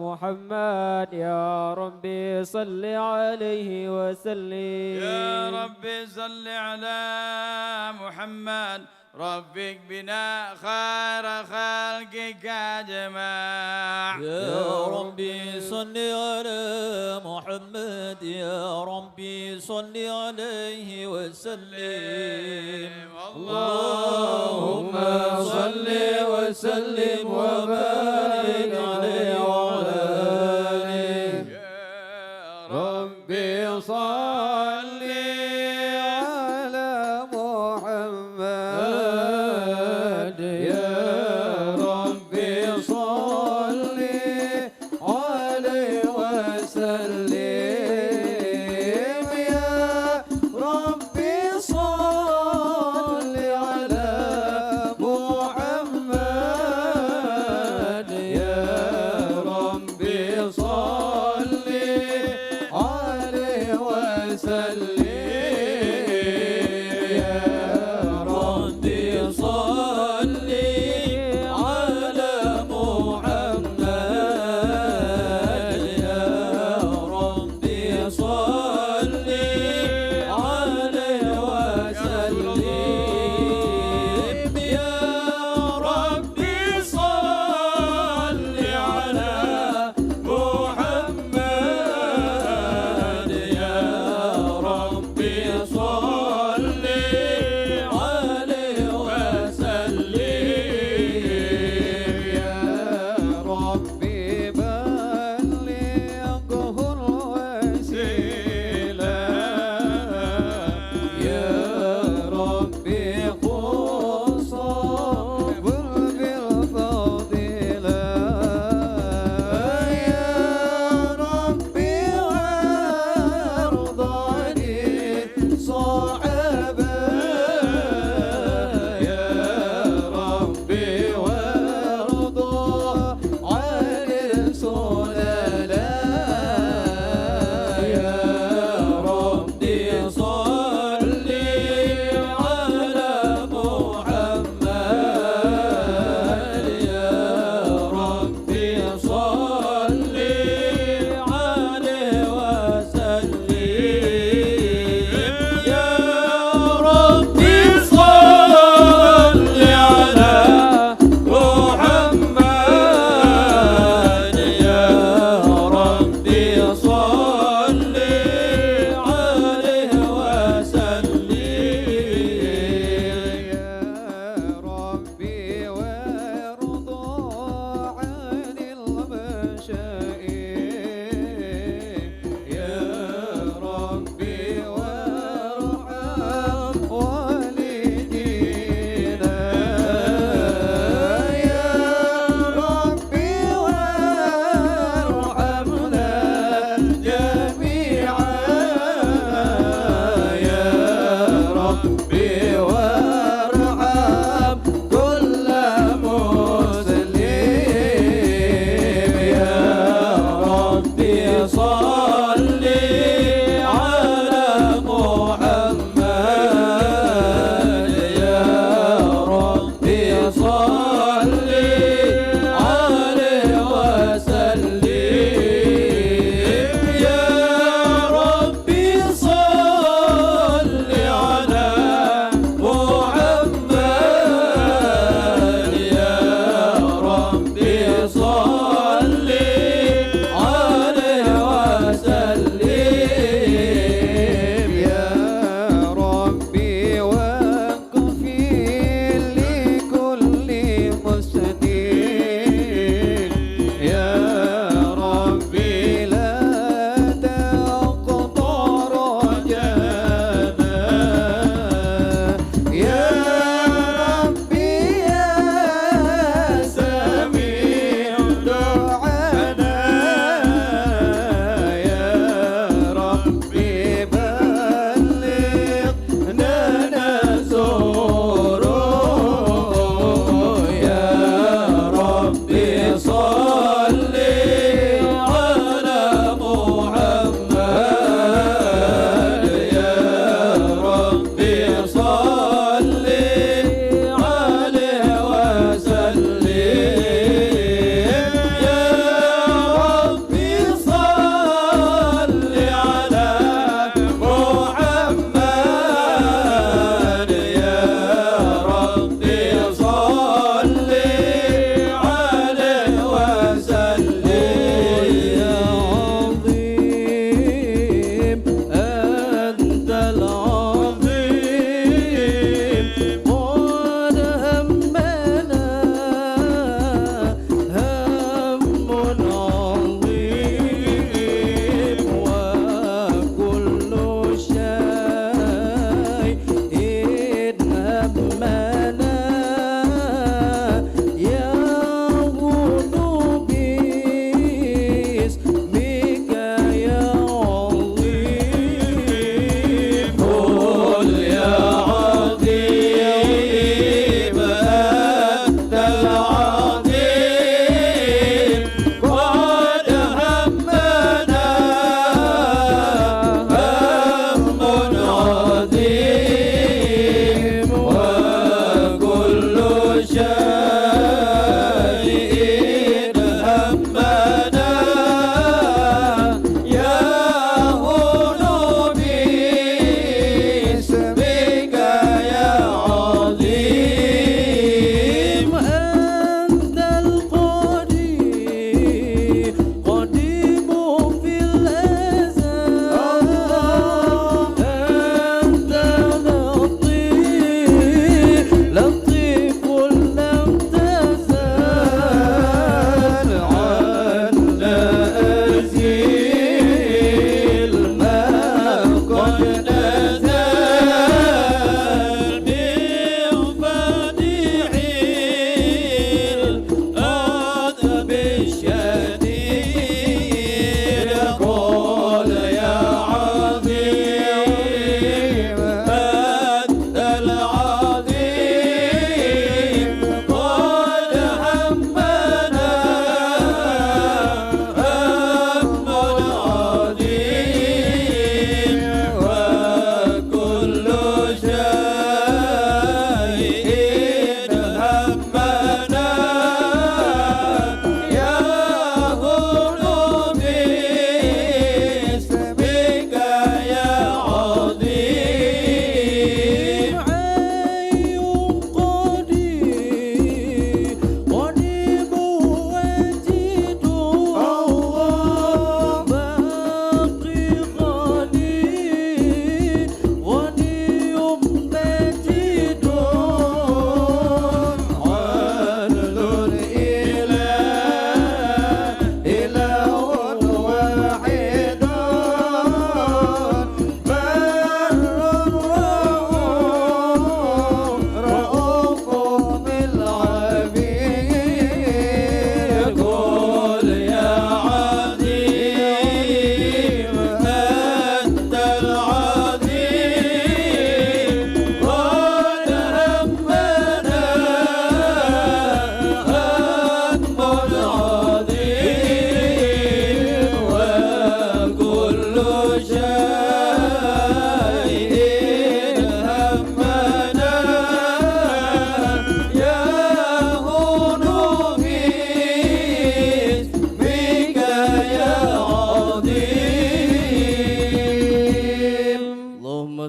محمد، يا ربي صل عليه وسلم. يا ربي صل على محمد، رفق بنا خير خلقك أجمع. يا ربي صل على محمد، يا ربي صل عليه وسلم. اللهم صل وسلم وبارك عليه وعلى آله. يا رب صل على محمد. يا رب صل عليه وسلم. يا رب صل على محمد. يا رب صل عليه وسلم. يا رب صل على محمد. يا رب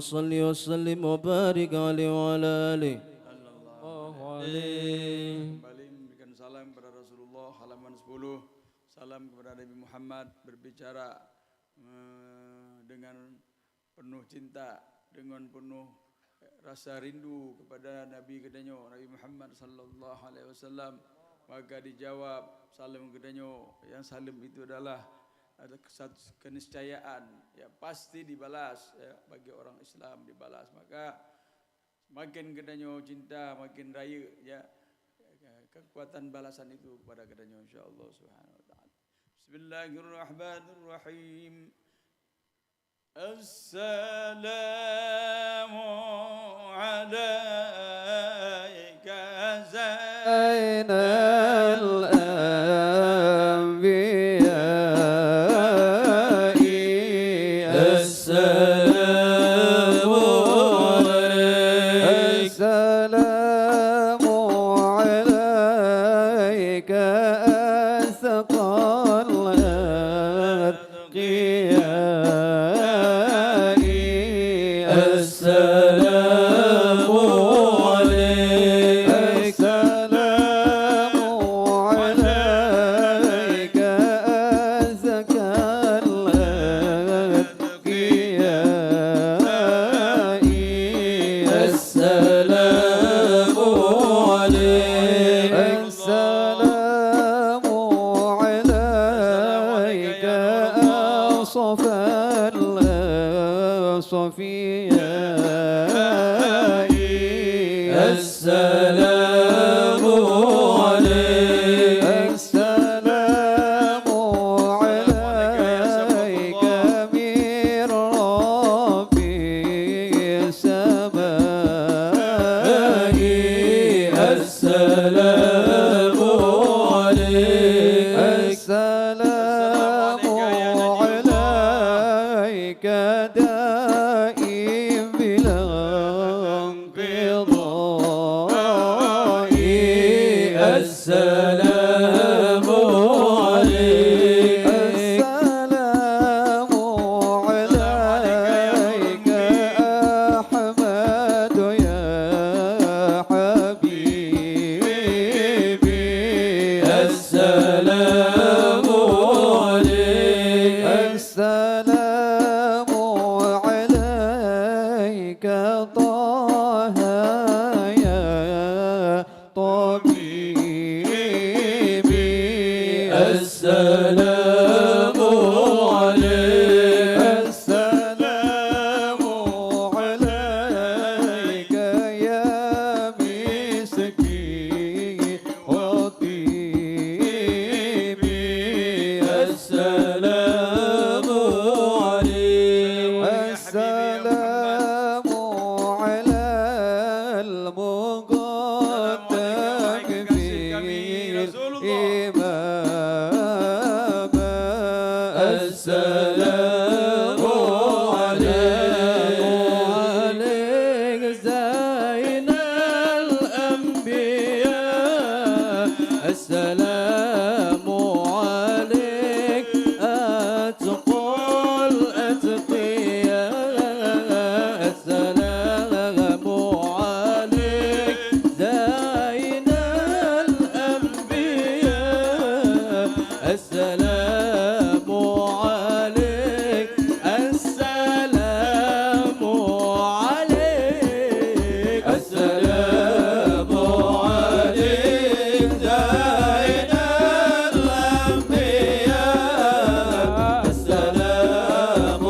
Shalli wa sallim wa barik alaihi wa ala alihi. Sallallahu alaihi. Kembali memberikan salam kepada Rasulullah, halaman sepuluh. Salam kepada Nabi Muhammad, berbicara, eh, dengan penuh cinta, dengan penuh rasa rindu kepada Nabi geutanyoe, Nabi Muhammad sallallahu alaihi wasallam. Maka dijawab salam geutanyoe, yang salam itu adalah ada kesat-, keniscayaan, ya, pasti dibalas, ya, bagi orang Islam dibalas. Maka semakin geutanyoe cinta, makin rayeuk, ya, kekuatan balasan itu kepada geutanyoe, insya Allah subhanahu wa taala. Bismillahirrahmanirrahim. السلام عليك زين الأنبياء. السلام عليك. السلام عليك أزكى الأزكى. الأنبياء. السلام عليك. السلام عليك أزكى الأنبياء. السلام عليك. السلام عليك يا صفا الأصفياء. السلام عليك. السلام عليك من ربي السماء. السلام عليك. السلام عليك دائم بلا انقضاء. السلام عليك. السلام عليك أحمد يا حبيبي. السلام عليك. السلام عليك طه يا طبيبي. السلام عليك. السلام عليك يا مسكين وطيبي. السلام عليك. السلام على المقدم في الإمامة. السلام عليك زين الأنبياء. السلام عليك أتقى الأتقياء. السلام عليك زين الأنبياء. السلام عليك. السلام عليك. السلام عليك زين الأنبياء. السلام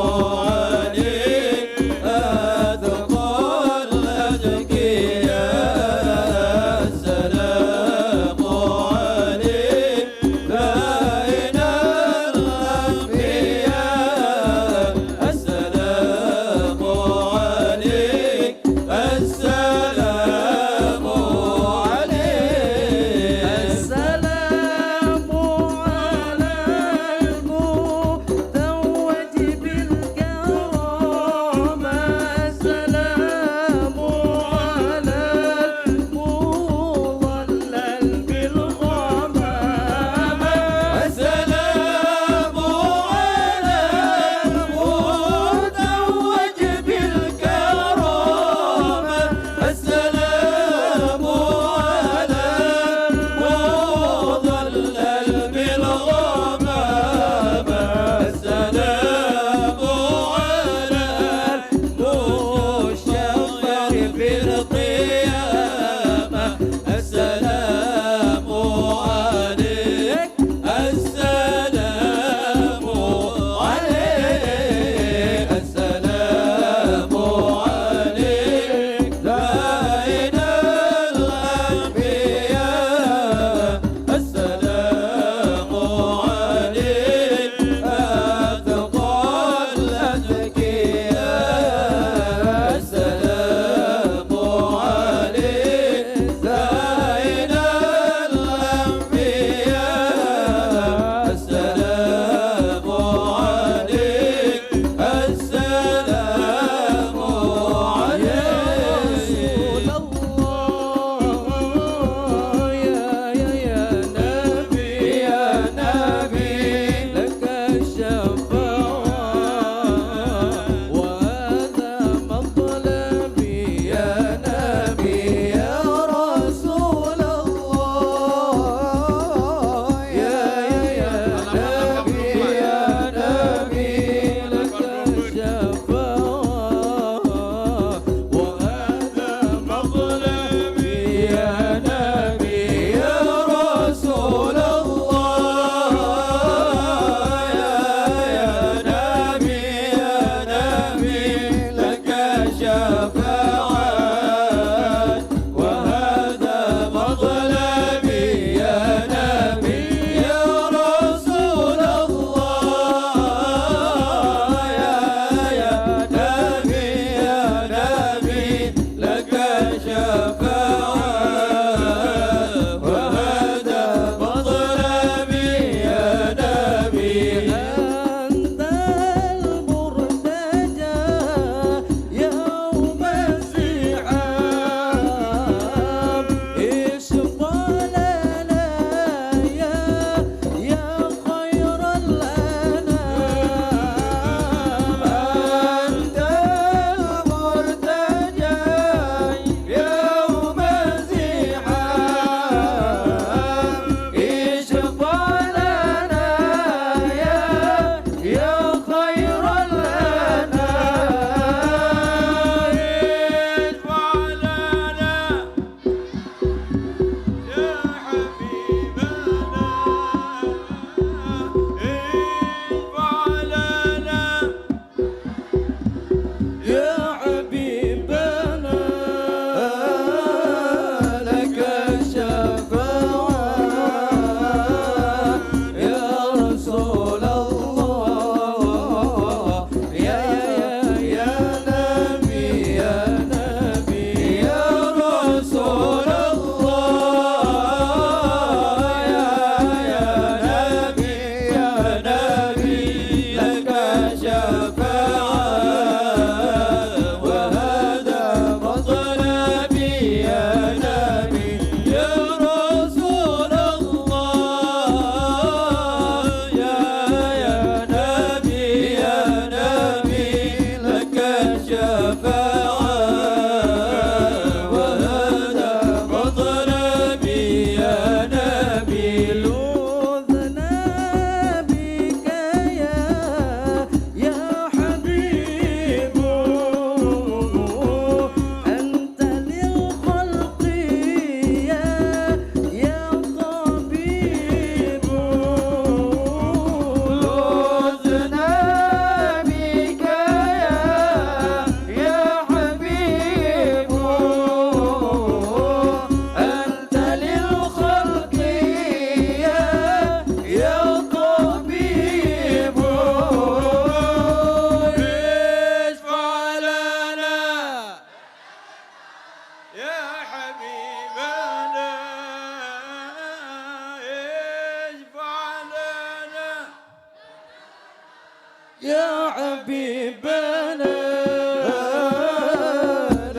حبيبنا،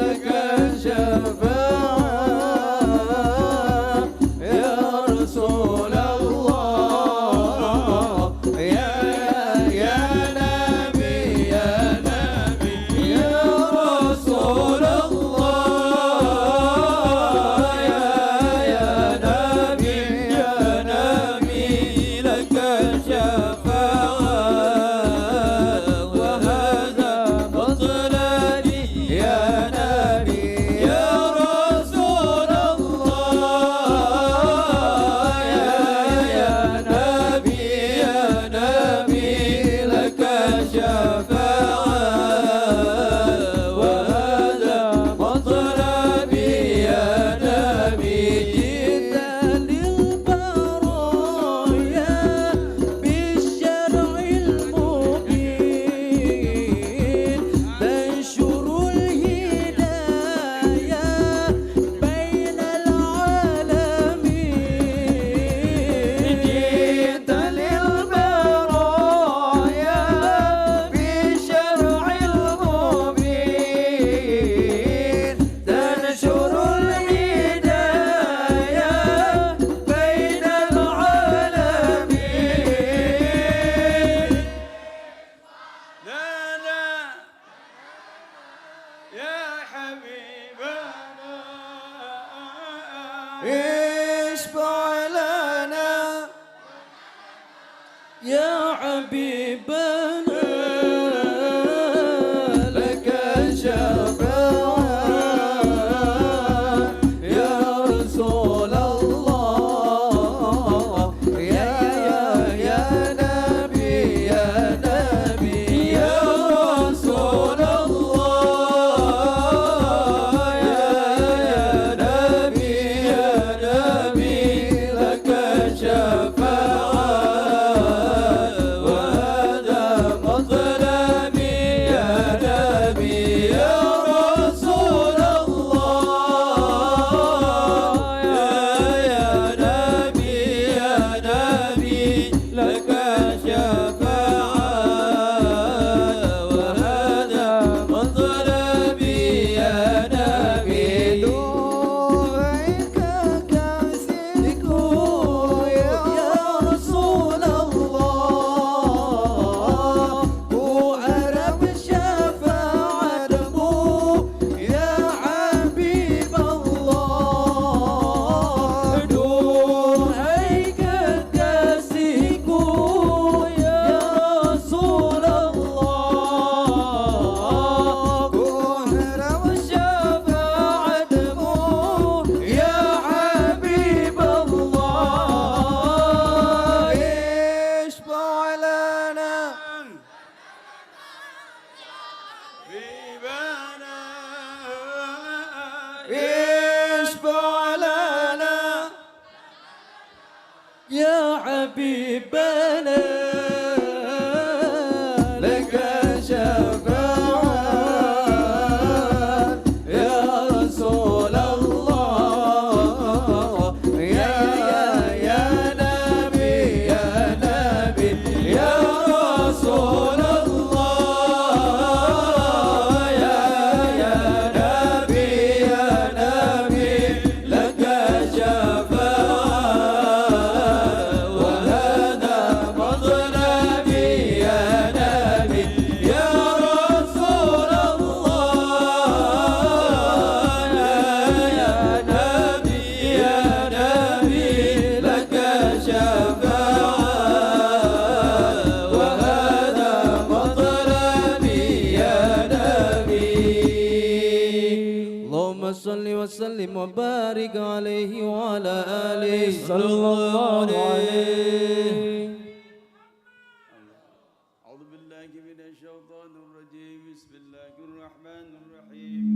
لك الشفاعة يا رسول الله. يا، يا، يا نبي، يا نبي، يا رسول الله. يا، يا نبي، يا نبي، لك الشفاعة وهذا مطلبي. يا نبي، يا رسول الله، يا، يا نبي، يا نبي، لك الشفاعة وهذا مطلبي. يا نبي، جئت للبرايا بالشرع المبين، تنشر الهداية بين العالمين. جئت للبرايا بالشرع المبين، تنشر الهداية بين العالمين. لا، لا، يا حبيبنا، اشفع لنا. يا حبيبنا، لك الشفاعة يا رسول الله. يا، يا، يا نبي، يا نبي، يا رسول الله. يا، يا نبي، يا نبي، لك الشفاعة وهذا مطلبي. يا نبي، يا رسول الله. يا، يا نبي، يا نبي، لك الشفاعة وهذا مطلبي. يا نبي، دعائك كاسيكو يا رسول الله، ku harap syafaatmu يا حبيب الله. Duhai kekasihku, ya Rasulullah, ku harap syafaatmu, ya Habib Allah. Isyfa' lana. Habibana. Isyfa' lana. Ya Habibana. Laka syafa'at, ya Rasulullah. Ya, ya, ya Nabi, ya Nabi, ya Rasulullah. Ya, ya Nabi, ya Nabi, laka syafa'at, wa hadha matlabi, ya Nabi, ya Rasulullah. Ya, ya Nabi, ya Nabi, laka syafa'ah, wa hadha matlabi, ya Nabi. Allahumma shalli wa sallim wa barik alaihi wa ala alihi. Sallallahu alaihi. أعوذ بالله من الشيطان الرجيم. بسم الله الرحمن الرحيم.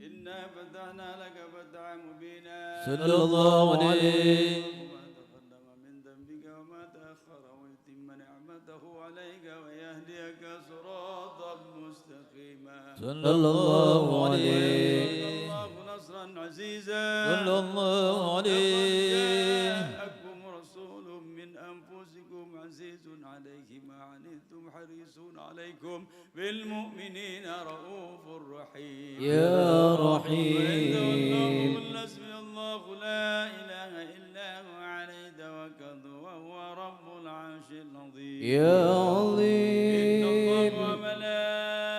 إنا فتحنا لك فتحا مبينا. صلى الله عليه. ما تقدم من ذنبك وما تأخر، ويتم نعمته عليك ويهديك صراطا مستقيما. صلى الله عليه. الله نصرا عزيزا. صلى الله عليه. لقد جاءكم رسول من أنفسكم عزيز عليه ما عنتم حريص عليكم بالمؤمنين رءوف رحيم. يا رحيم. وعنده الله، قل حسبي الله لا إله إلا هو عليه توكلت وهو رب العرش العظيم. يا عظيم. إن الله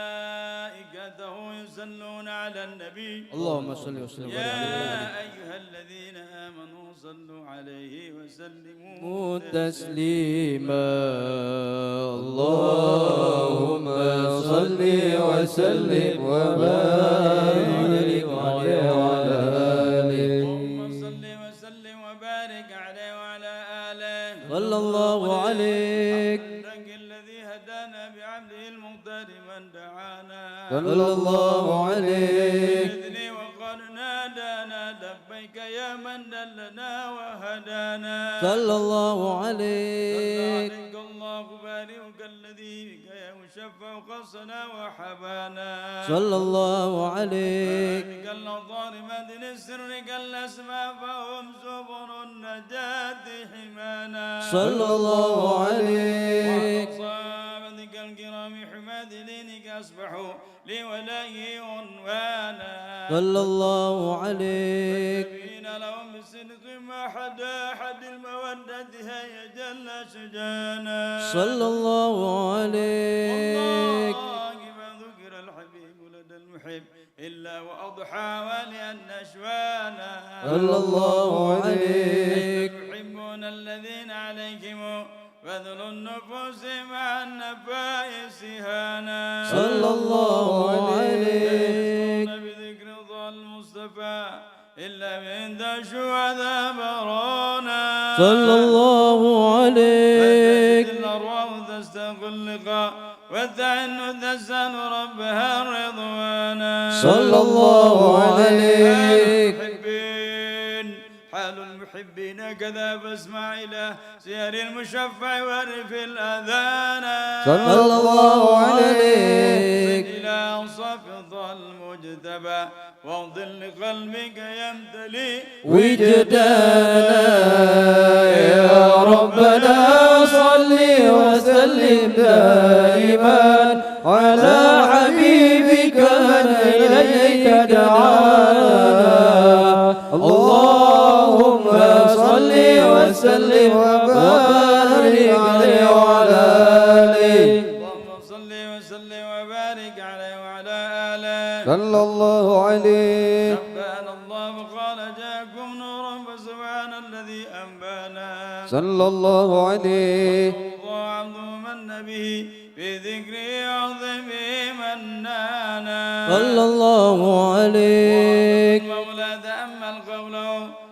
وملائكته يصلون على النبي. اللهم صل وسلم وبارك عليه. يا أيها الذين آمنوا صلوا عليه وسلموا تسليما. اللهم صل وسلم وبارك عليه وعلى آله. اللهم صل وسلم وبارك عليه وعلى آله. صلى الله عليك. الحمد لله الذي هدانا بعبده المختار من دعانا. صلى الله عليك. بإذنه وقد نادانا لبيك يا من دلنا وهدانا. صلى الله عليك. صلى عليك الله بارئك الذي بك يشفع خصنا وحبانا. صلى الله عليك. بارئك الأنظار مدن سرك الأسماء فهم سبل النجاة حمانا. صلى الله عليك. وعلى صحابتك الكرام حماة دينك أصبحوا لولائه عنوانا. صلى الله عليك. والتابعين لهم بصدق ما حدا حد المودة هيا جل شجانا. صلى الله عليك. والله ما ذكر الحبيب لدى المحب إلا وأضحى وليا نشوانا. صلى الله عليك. يحبون الذين عليهم بذل النفوس مع النفائس هانا. صلى الله عليك. يسرون بذكر ظل المصطفى إلا من دشوا ذا برانا. صلى الله عليك. فتجد الأرواح تشتاق اللقاء وتحن تسأل ربها رضوانا. صلى الله عليك. حال المحبين. حال المحبين كذا فاسمع إلى سير المشفع وارف الأذان. صلى الله عليك. صل إلى أوصاف الضال المجتبى وانظر لقلبك يمتلي وجدانا. يا ربنا صل وسلم دائما على حبيبك من إليك دعانا. اللهم صل وسلم وبارك عليه وعلى آله. اللهم صل وسلم وبارك عليه وعلى آله. صلى الله عليه. نبأنا الله فقال جاءكم نور فسبحان الذي أنبانا. صلى الله عليه. الله عبده من به في ذكره يعظم به منانا. صلى الله عليك. المولى تأمل قوله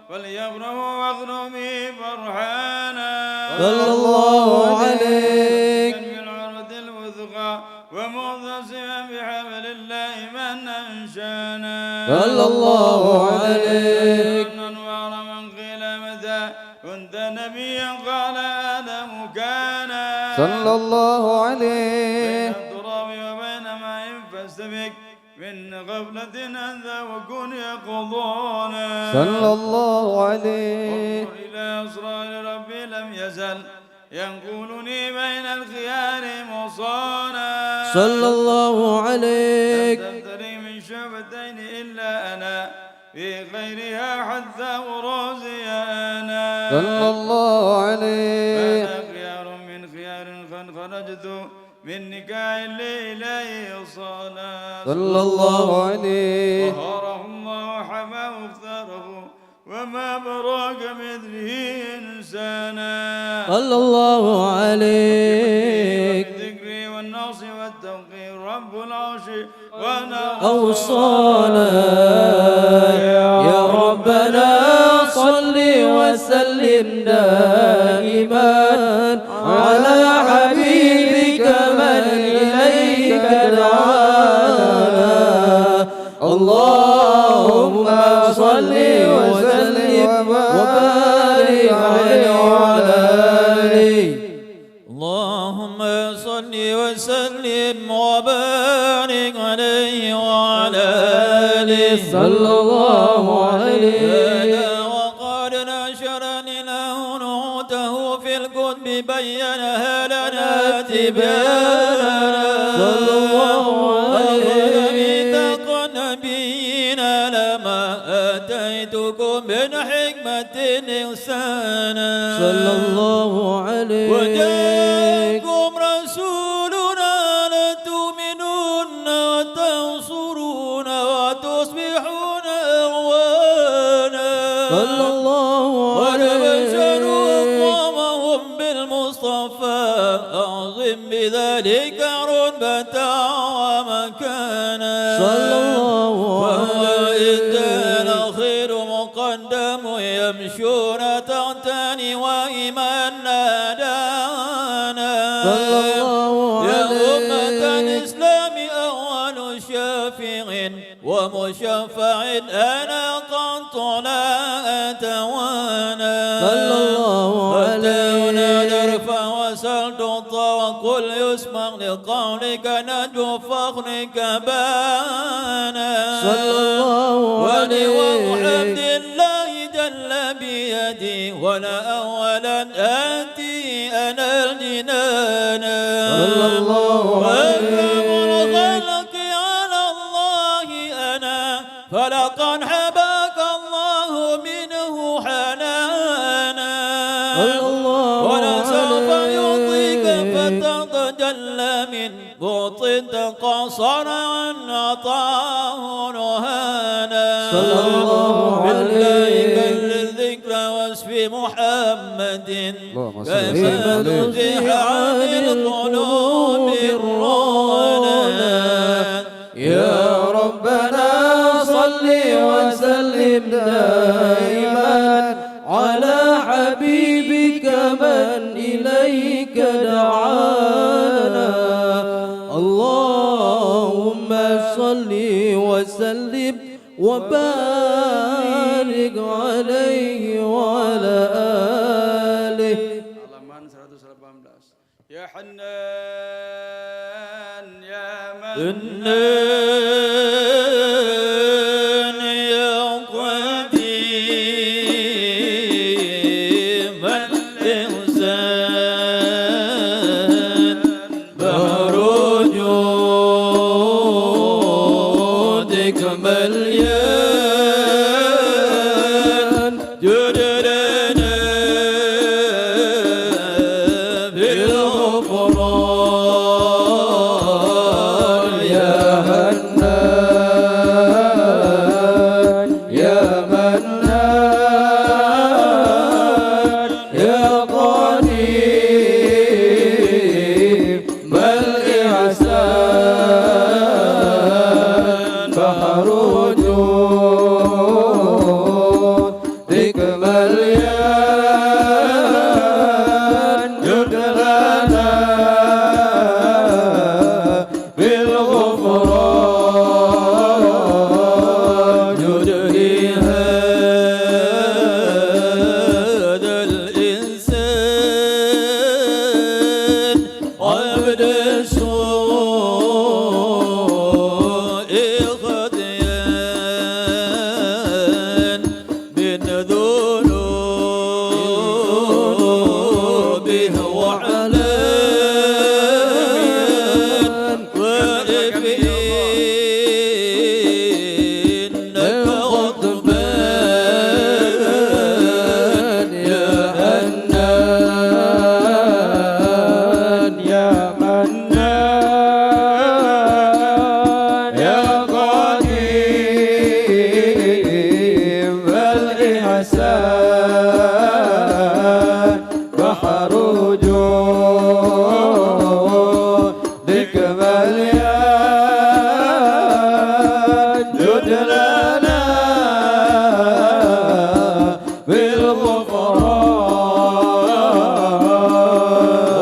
وليفرحوا واغنوا به فرحانا. صلى الله عليك. بالعروة الوثقى ومعتصما بحبل الله من أنشانا. صلى الله عليك. أنوار من قيل متى كنت نبيا قال آدم كان. صلى الله عليه. بين التراب وبين ماء فاستبق من غفلة أنت وكن يقظانا. صلى الله عليه. انظر إلى أسرار ربي لم يزل ينقلني بين الخيار مصانا. صلى الله عليك. لم تفترق من شعبتين إلا أنا في غيرها حتى أرازي أنا. صلى الله عليه. أنا خيار من خيار قد خرجت من نكاح لإليه صانا. صلى الله عليه. طهره الله حماه اختاره وما برا كمثله إنسانا. صلى الله عليك. بالذكر والنصر والتوقير رب العرش أوصانا. يا ربنا صل وسلم دائما على حبيبك من إليك دعانا. اللهم صل وسلم وبارك عليه وعلى آله. اللهم صل وسلم وبارك عليه وعلى آله. صلى الله عليه. هذا وقد نشر إله نعوته في الكتب بينها لنا تبيانا. صلى الله عليه. وجاءكم رسولنا لتؤمنن وتنصرونه وتصبحوا أعوانا. صلى الله عليه. قد بشروا قومهم بالمصطفى، أعظم بذلك رتبة ومكانا. صلى الله عليه. وهو عندنا خير مقدم، يمشون تحتان وإيمان نادانا. صلى الله عليه. يا أمة الإسلام أول شافع ومشفع أنا قد لا أتوانى. صلى الله عليه. حتى ينادى ارفع وسل تعطى وقل يسمع لقولك نجو فخرك بانا. صلى الله عليه. ولواء حمد الله جل بيدي ولا أولا أنا الجنان. صلى الله عليه. وأكرم الخلق على الله أنا، فلقد حباك الله منه حنانا. صلى الله عليه. ولسوف يعطيك فتتجلى من بعد تقصر عن عطاه رهانا. صلى الله عليه. بالله بلغ ذكر وصف محمد. اللهم صل وسلم عليه. كيف تزيح عن القلوب الرانا. يا ربنا صل وسلم دائما على حبيبك من إليك دعانا. اللهم صل وسلم وبارك عليه وعلى آله. Halaman seratus delapan belas. يا حنان يا منان يا قديم الإحسان، بحر جودك مليان، جد لنا بالغفران يا حنان يا منان يا قديم الإحسان، بحر جودك مليان، جد لنا بالغفران، جد لهذا الإنسان عبد السوء خطيان من ذنوبه وعلان وإثمه إنك غضبان يا حنان يا منان يا قديم الإحسان، بحر جودك مليان، جد لنا بالغفران.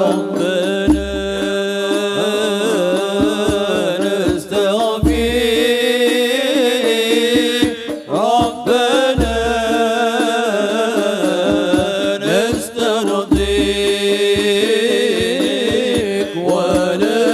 ربنا نستغفر، ربنا نسترضيك ولا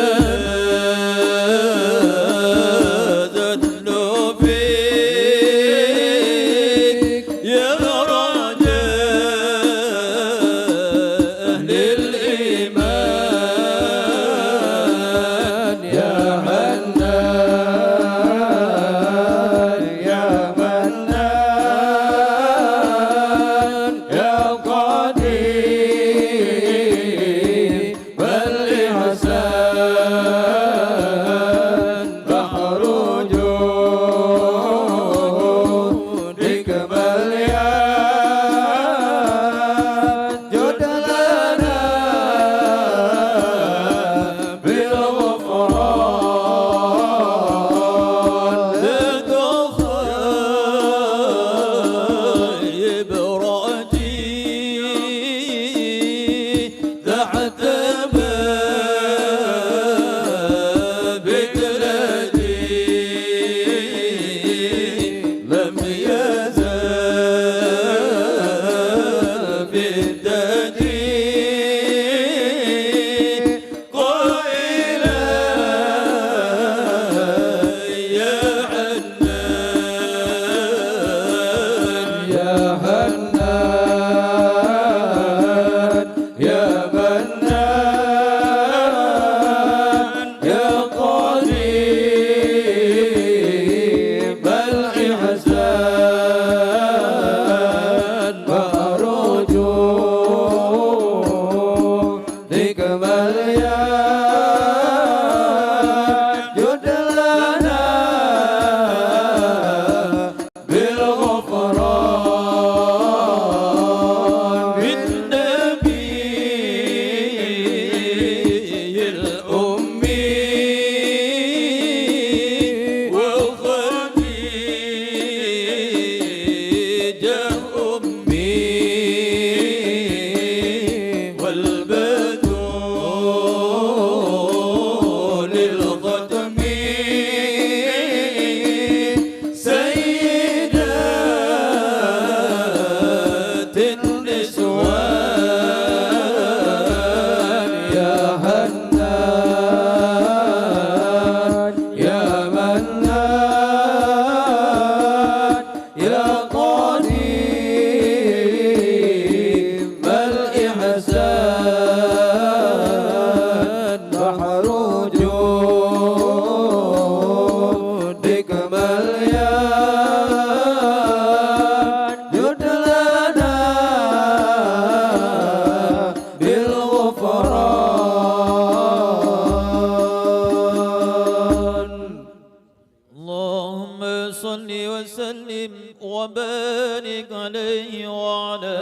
صل وسلم وبارك عليه وعلى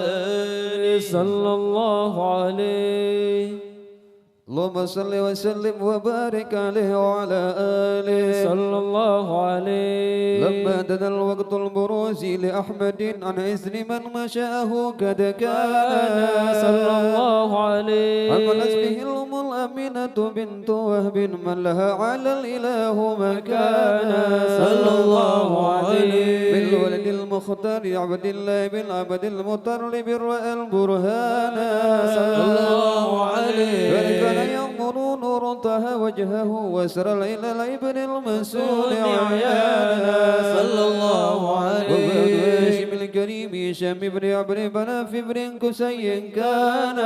آله. صلى الله عليه. اللهم صل وسلم وبارك عليه وعلى آله. صلى الله عليه. لما دنا الوقت البروز لأحمد عن إذن من مشاءه قد كان. صلى الله عليه. حملت به الأم الأمينة بنت وهب من لها على الإله مكانا. صلى الله عليه. بالولد المختار عبد الله بن عبد المطلب رأى البرهان. صلى الله عليه. ذلك لا يأمر نور طه وجهه وسرى إلى الابن المسؤول عيانا. صلى الله عليه. وبعد هاشم الكريم هشام بن عبد مناف بن قصي كان.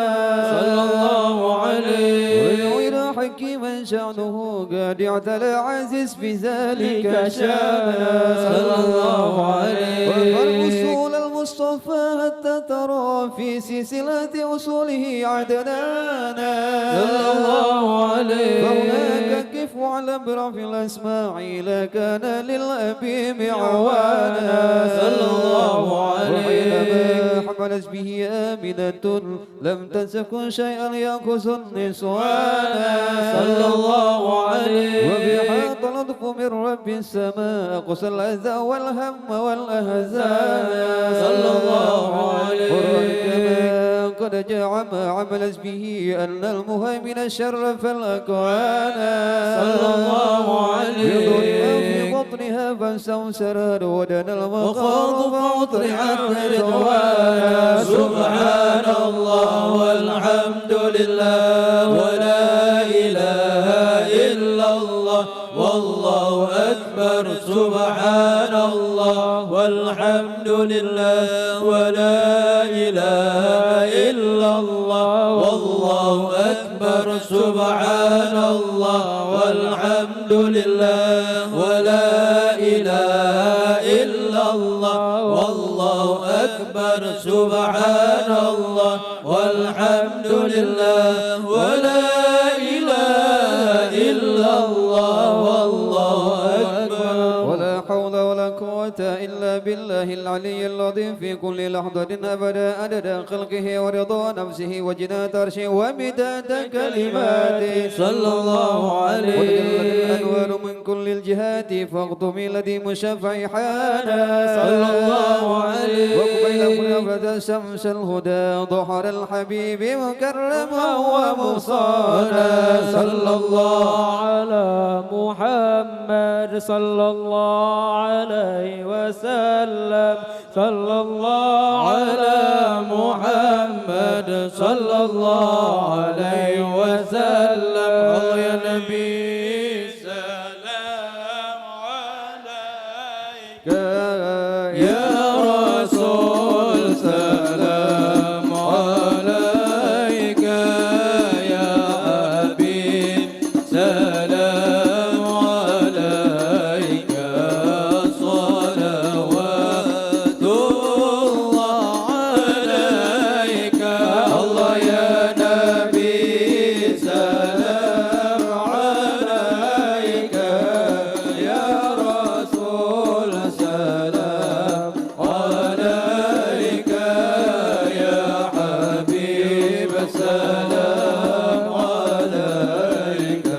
صلى الله عليه. ويرى حكيما شأنه قد اعتلى عزيز في ذلك شانا. صلى الله عليه. وقد وصول المصطفى حتى ترى في سلسلة وصوله عدنانا. صلى الله عليه. فهناك كف واعلم برفع الأسماء إلى كان للأبي معوانا. صلى الله عليه. وحينما حملت به آمنة لم تسك شيئا يأخذ النسوان. صلى الله عليه. وبها تلطف من رب السماء أقصى الأذى والهم والأحزان. صلى الله عليه. قرآن كما قد جاء ما عملت به أن المهيمن شرف الأكوان. صلى الله عليه. بظلم في بطنها فاستنصرت ودنا المخاض فأطلعت رضوانا. سبحان الله والحمد لله ولا إله إلا الله والله أكبر. سبحان الله والحمد لله ولا إله إلا الله والله أكبر. سبحان الله والحمد لله ولا إله إلا الله والله أكبر. سبحان الله والحمد لله ولا إله إلا الله والله أكبر. ولا حول ولا قوة إلا بالله العلي العظيم في كل لحظة أبدا عدد خلقه ورضا نفسه وزنة عرشه ومداد كلماته. صلى الله عليه. وتجلت الأنوار من كل الجهات فاختم الذي مشفع حانا. صلى الله عليه. وقبيل كل أفرد شمس الهدى ظهر الحبيب مكرما ومصانا. صلى الله على محمد صلى الله عليه وسلم. صلى الله على محمد صلى الله عليه وسلم. الله يا نبي سلام عليك. يا رسول سلام عليك. يا حبيب سلام عليك. صلوات الله عليك. الله يا نبي سلام عليك. يا رسول سلام عليك. يا حبيب سلام عليك.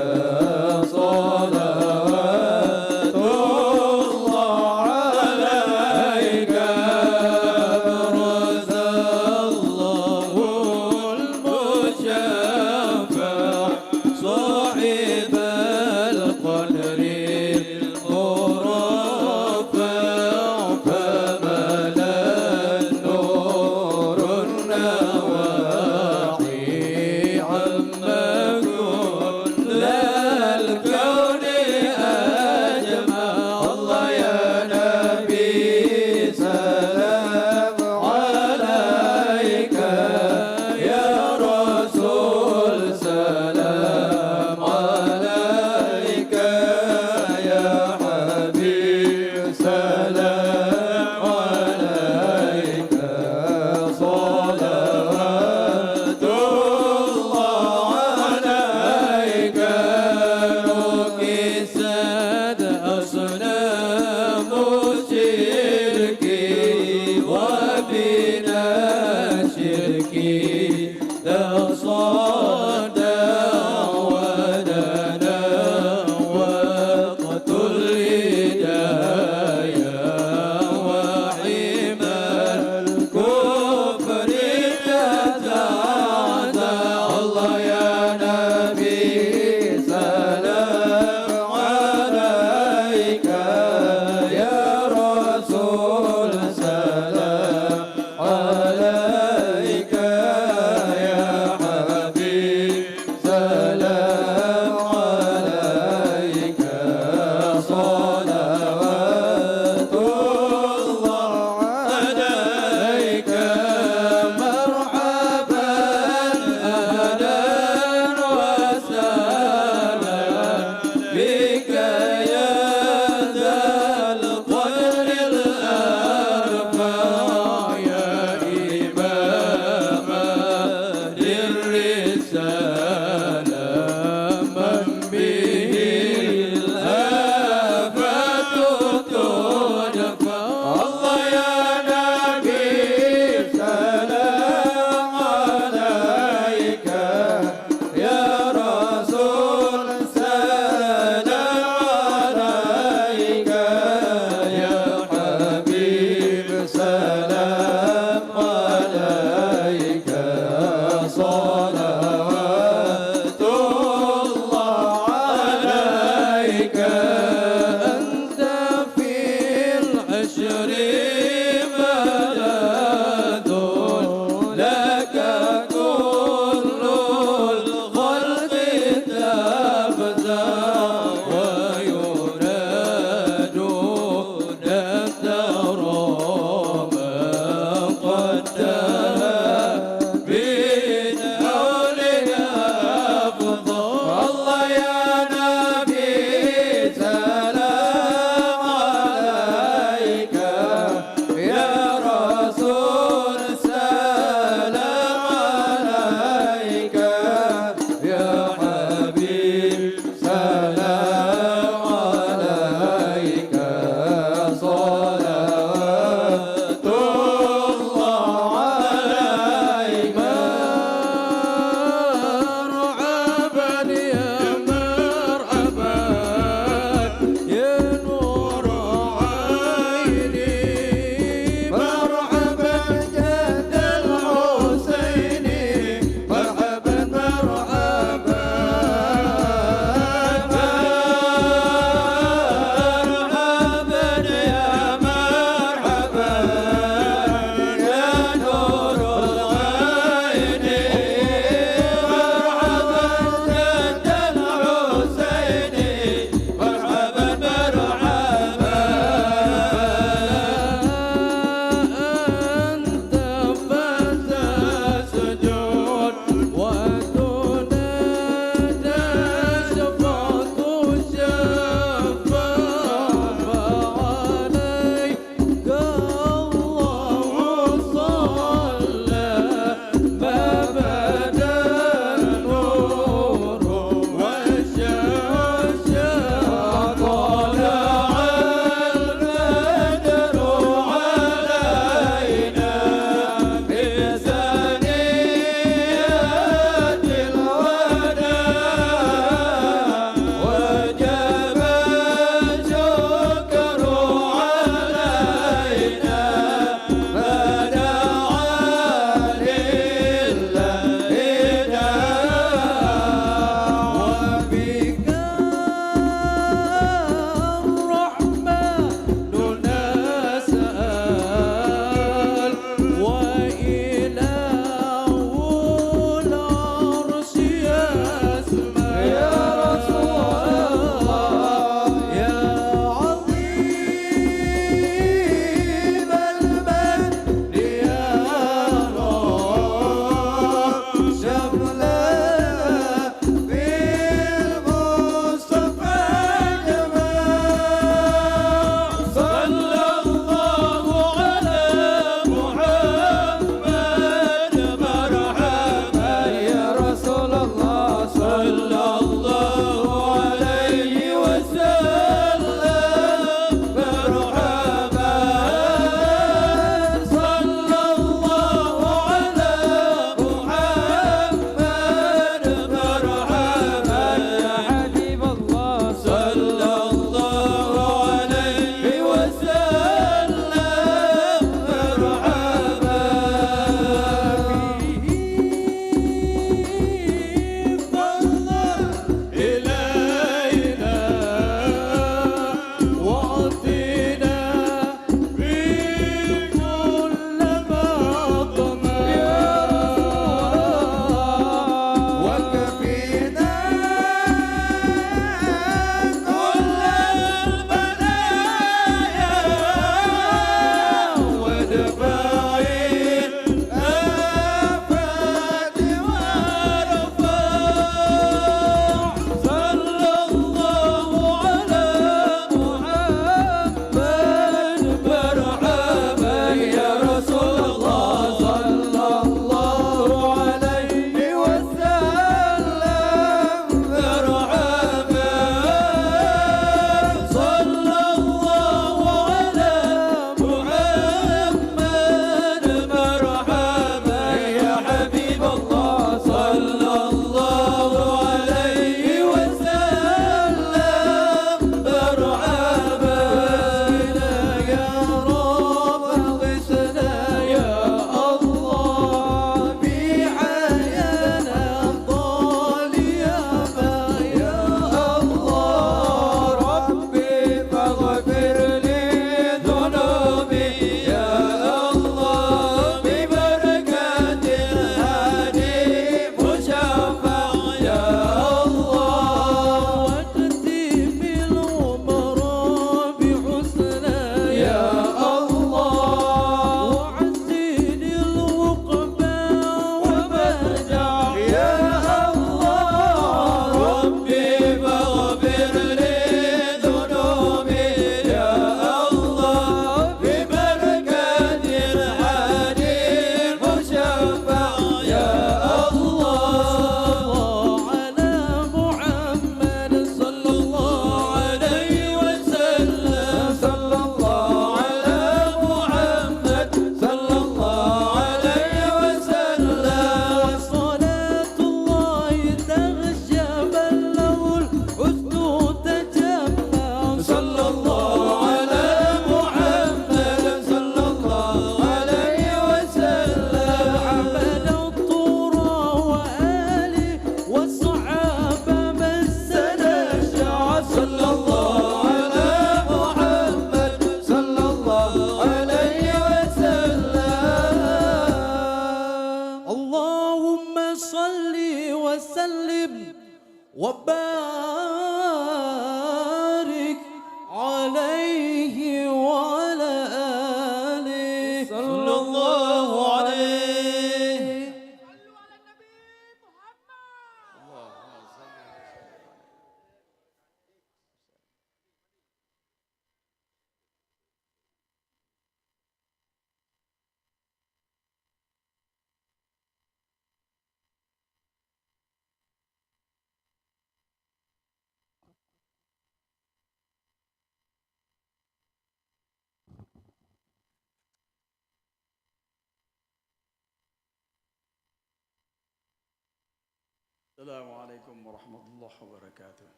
السلام عليكم ورحمة الله وبركاته.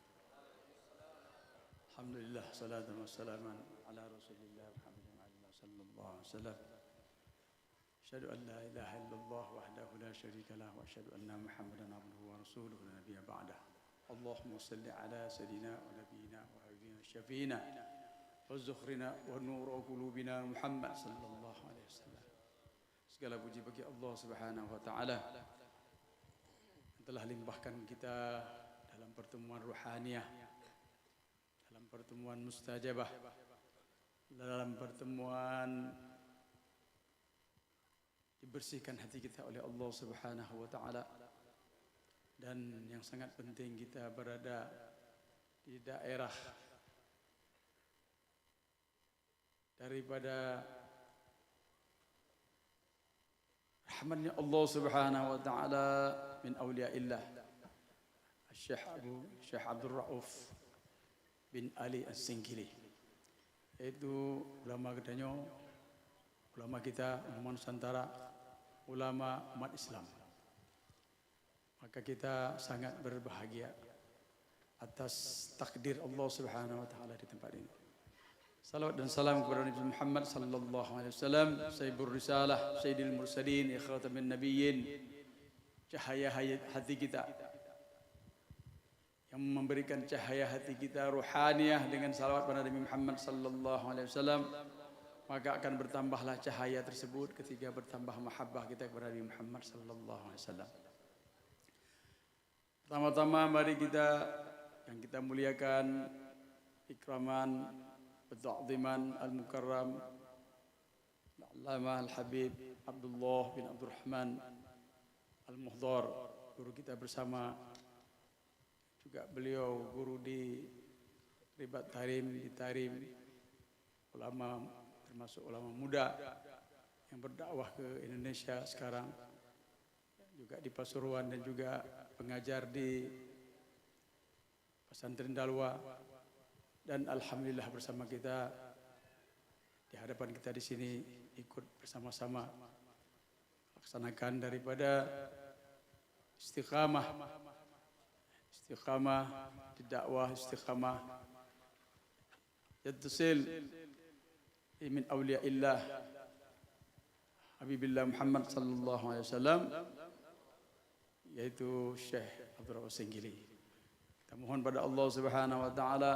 الحمد لله، صلاة وسلاما على رسول الله محمد وعلى آله صلى الله عليه وسلم. أشهد أن لا إله إلا الله وحده لا شريك له، وأشهد أن محمدا عبده ورسوله لا نبي بعده. اللهم صل على سيدنا ونبينا وحبيبنا وشفيعنا وذخرنا ونور قلوبنا محمد صلى الله عليه وسلم. Segala puji bagi Allah Subhanahu wa Ta'ala yang telah limpahkan kita dalam pertemuan ruhaniyah, dalam pertemuan mustajabah, dalam pertemuan dibersihkan hati kita oleh Allah Subhanahu wa Ta'ala. Dan yang sangat penting, kita berada di daerah daripada rahmatnya Allah Subhanahu wa Ta'ala, min auliyaillah, Syekh Abu, Syekh Abdul Rauf bin Ali As-Singkili, yaitu ulama geutanyoe, ulama kita, ulama Nusantara, ulama umat Islam. Maka kita sangat berbahagia atas takdir Allah Subhanahu wa Ta'ala di tempat ini. Salawat dan salam kepada Nabi Muhammad sallallahu alaihi wasallam, Sayyidul Risalah, Sayyidil Mursalin, Khatamin Nabiyyin, cahaya hay-, hati kita, yang memberikan cahaya hati kita ruhaniyah dengan salawat pada Nabi Muhammad sallallahu alaihi wasallam, maka akan bertambahlah cahaya tersebut ketika bertambah mahabbah kita kepada Nabi Muhammad sallallahu alaihi wasallam. Pertama-tama, mari kita yang kita muliakan, ikraman, wa ta'ziman, al-mukarram, Al-Allamah Al-Habib Abdullah bin Abdurrahman Al-Muhdhar, guru kita bersama, juga beliau guru di Ribat Tahrim, di Tahrim, ulama, termasuk ulama muda yang berdakwah ke Indonesia sekarang, juga di Pasuruan dan juga pengajar di Pesantren Dalwa. Dan alhamdulillah, bersama kita, di hadapan kita di sini, ikut bersama-sama laksanakan daripada istiqamah, istiqamah di dakwah, istiqamah yattasil min auliyaillah Habibillah Muhammad sallallahu alaihi wasallam, yaitu Syekh Abdul Rauf Singkili. Kita mohon pada Allah Subhanahu wa Ta'ala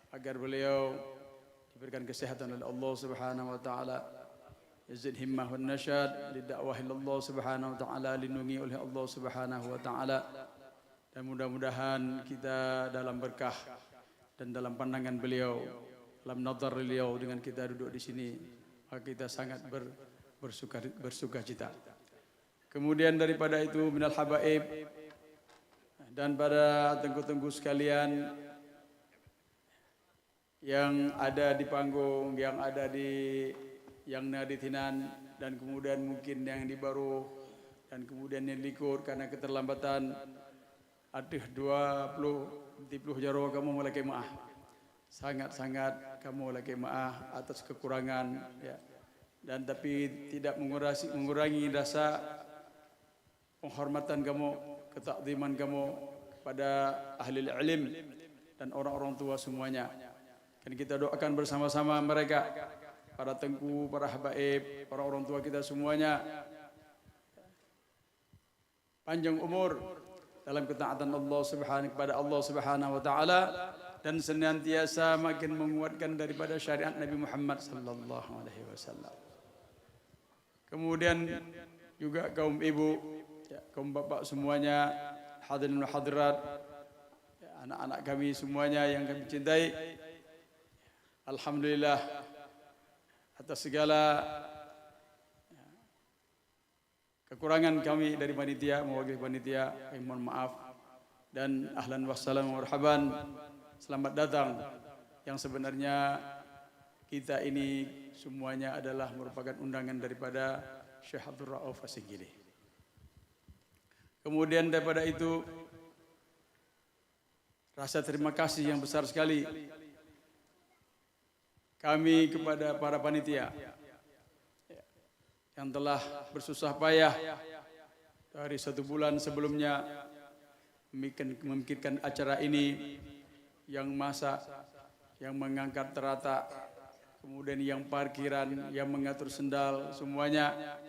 agar beliau diberikan kesehatan oleh Allah Subhanahu wa Ta'ala, yazid himmah wan nasyad di dakwah ilallah Subhanahu wa Ta'ala, lindungi oleh Allah Subhanahu wa Ta'ala. Dan mudah-mudahan kita dalam berkah dan dalam pandangan beliau, dalam nazar beliau dengan kita duduk di sini, maka kita sangat ber-, bersuka, bersukacita. Kemudian daripada itu, minal habaib, dan pada teungku-teungku sekalian, yang ada di panggung, yang ada di, yang na di sinan, dan kemudian mungkin yang di baroh, dan kemudian yang di likot karena keterlambatan. Ateueh dua ploh, tiplôh jaroe kamoe lakée meuáh. Sangat-sangat kamoe lakée meuáh atas kekurangan, ya. Dan tapi tidak mengurasi-, mengurangi rasa penghormatan kamoe, ketakziman kamoe kepada ahli ilm dan orang-orang tua semuanya. Dan kita doakan bersama-sama mereka, para teungku, para habaib, para orang tua kita semuanya, panjang umur dalam ketaatan Allah Subhanahu, kepada Allah Subhanahu wa Ta'ala, dan senantiasa makin menguatkan daripada syariat Nabi Muhammad sallallahu alaihi wasallam. Kemudian juga kaum ibu, ya, kaum bapak semuanya, hadirin wal hadirat, ya, anak-anak kami semuanya yang kami cintai. Alhamdulillah atas segala, ya, kekurangan kami dari panitia, mewakili panitia, kami mohon maaf. Dan ahlan wa sahlan wa marhaban, selamat datang. Yang sebenarnya kita ini semuanya adalah merupakan undangan daripada Syekh Abdul Rauf As-Singkili. Kemudian daripada itu, rasa terima kasih yang besar sekali kami kepada para panitia yang telah bersusah payah dari satu bulan sebelumnya memikirkan, memikirkan acara ini, yang masak, yang mengangkat teratak, kemudian yang parkiran, yang mengatur sendal, semuanya,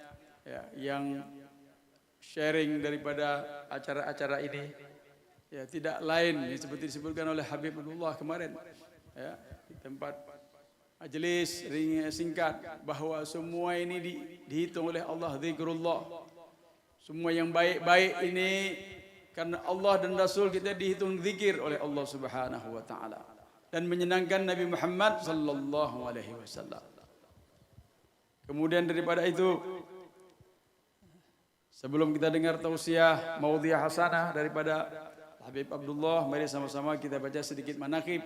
ya, yang sharing daripada acara-acara ini, ya, tidak lain, ya, seperti disebutkan oleh Habib Abdullah kemarin, ya, di tempat majelis ring-, singkat, bahwa semua ini di-, dihitung oleh Allah, zikrullah. Semua yang baik-baik ini karena Allah dan Rasul kita dihitung zikir oleh Allah Subhanahu wa Taala dan menyenangkan Nabi Muhammad sallallahu alaihi wasallam. Kemudian daripada itu, sebelum kita dengar tausiah maudhiah hasanah daripada Habib Abdullah, mari sama-sama kita baca sedikit manaqib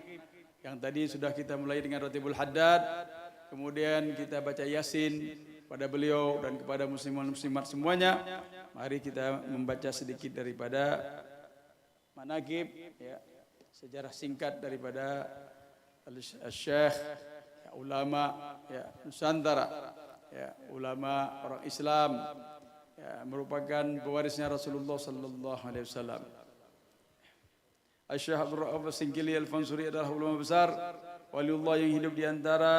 yang tadi sudah kita mulai dengan Ratibul Haddad, kemudian kita baca Yasin pada beliau dan kepada muslimin muslimat semuanya. Mari kita membaca sedikit daripada manaqib, ya, sejarah singkat daripada al-, al-Syekh, ya, ulama, ya, Nusantara, ya, ulama orang Islam, ya, merupakan pewarisnya Rasulullah sallallahu alaihi wasallam. Al-Syekh Abdul Rauf As-Singkili Al-Fansuri adalah ulama besar, waliullah yang hidup di antara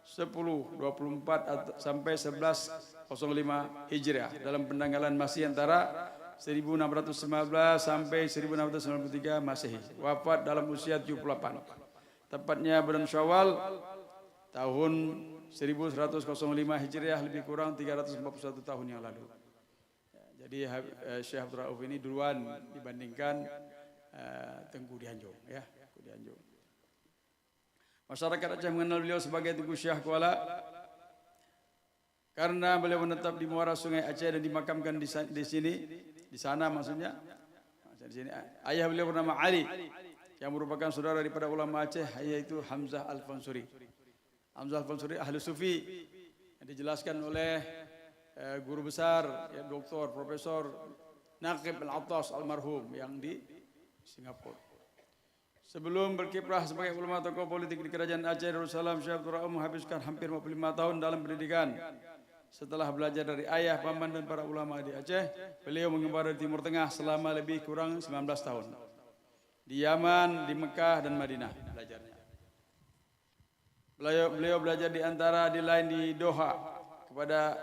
sepuluh dua puluh empat at-, sampai sebelas kosong lima Hijriah, dalam pendanggalan Masehi antara seribu enam ratus lima belas sampai seribu enam ratus sembilan puluh tiga Masehi. Wafat dalam usia tujuh puluh delapan. Tepatnya bulan Syawal tahun seribu seratus kosong lima Hijriah, lebih kurang tiga ratus empat puluh satu tahun yang lalu. Ya, jadi, ha-, eh, Syekh Abdul Rauf ini duluan dibandingkan, eh, Teungku Dianjong, ya, Teungku Dianjong. Masyarakat Aceh mengenal beliau sebagai Teungku Syekh Kuala karena beliau menetap di Muara Sungai Aceh dan dimakamkan di sa-, di sini, di sana maksudnya. Di sini, ayah beliau bernama Ali, yang merupakan saudara daripada ulama Aceh, yaitu Hamzah Al-Fansuri. Hamzah Al-Fansuri ahli sufi, yang dijelaskan oleh, eh, guru besar, ya, Doktor Profesor Naqib Al-Attas almarhum yang di Singapura. Sebelum berkiprah sebagai ulama tokoh politik di Kerajaan Aceh Darussalam, Syekh Abdul Rauf menghabiskan hampir lima puluh lima tahun dalam pendidikan. Setelah belajar dari ayah, paman, dan para ulama di Aceh, beliau mengembara di Timur Tengah selama lebih kurang sembilan belas tahun. Di Yaman, di Mekah, dan Madinah belajarnya. Beliau, beliau belajar di antara di lain di Doha kepada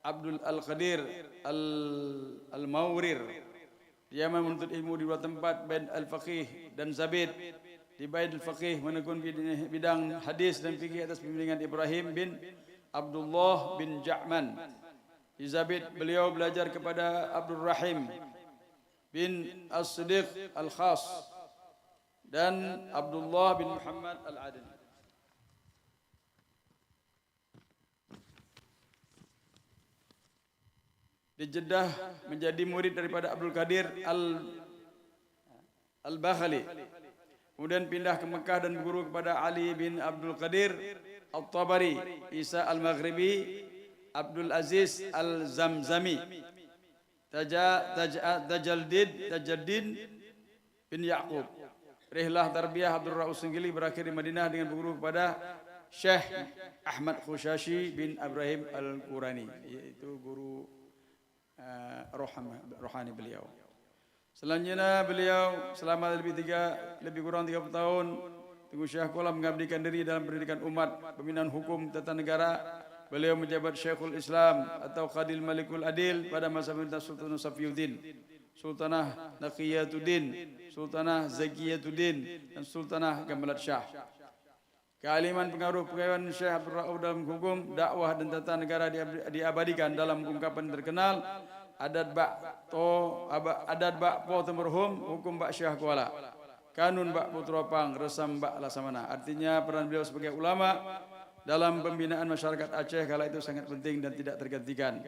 Abdul Al-Qadir Al-, Al-Mawrir. Di Yaman menuntut ilmu di dua tempat, Bait Al-Faqih dan Zabid. Di Bait Al-Faqih menekun bid-, bidang hadis dan fikih atas bimbingan Ibrahim bin Abdullah bin Ja'man. Di Zabid beliau belajar kepada Abdul Rahim bin As-Siddiq Al-Khas dan Abdullah bin Muhammad Al-Adni. Di Jeddah menjadi murid daripada Abdul Qadir Al-, Al-Bakhali. Kemudian pindah ke Mekah dan berguru kepada Ali bin Abdul Qadir At-Tabari, Isa Al-Maghribi, Abdul Aziz Al-Zamzami, Taja-, Taja-, Tajaldid, Tajaddin bin Yaqub. Rihlah tarbiyah Abdul Rauf Singkili berakhir di Madinah dengan berguru kepada Syekh Ahmad Khushashi bin Ibrahim Al-Qurani, yaitu guru, eh, roham-, rohani beliau. Selanjutnya, beliau selama lebih tiga, lebih kurang tiga puluh tahun, Teungku Syekh Kuala mengabdikan diri dalam pendidikan umat, pembinaan hukum tata negara. Beliau menjabat Syekhul Islam atau Qadil Malikul Adil pada masa pemerintahan Sultan Safiuddin, Sultanah Naqiyatuddin, Sultanah Zakiyatuddin, dan Sultanah Gamalat Syah. Kealiman, pengaruh pengetahuan Syekh Abdul Rauf dalam hukum, dakwah, dan tata negara diab-, diabadikan dalam ungkapan terkenal, "Adat bak to, aba-, adat bak po teumeureuhom, hukum bak Syekh Kuala, kanun bak Putroe Phang, reusam bak Laksamana." Artinya, peran beliau sebagai ulama dalam pembinaan masyarakat Aceh kala itu sangat penting dan tidak tergantikan.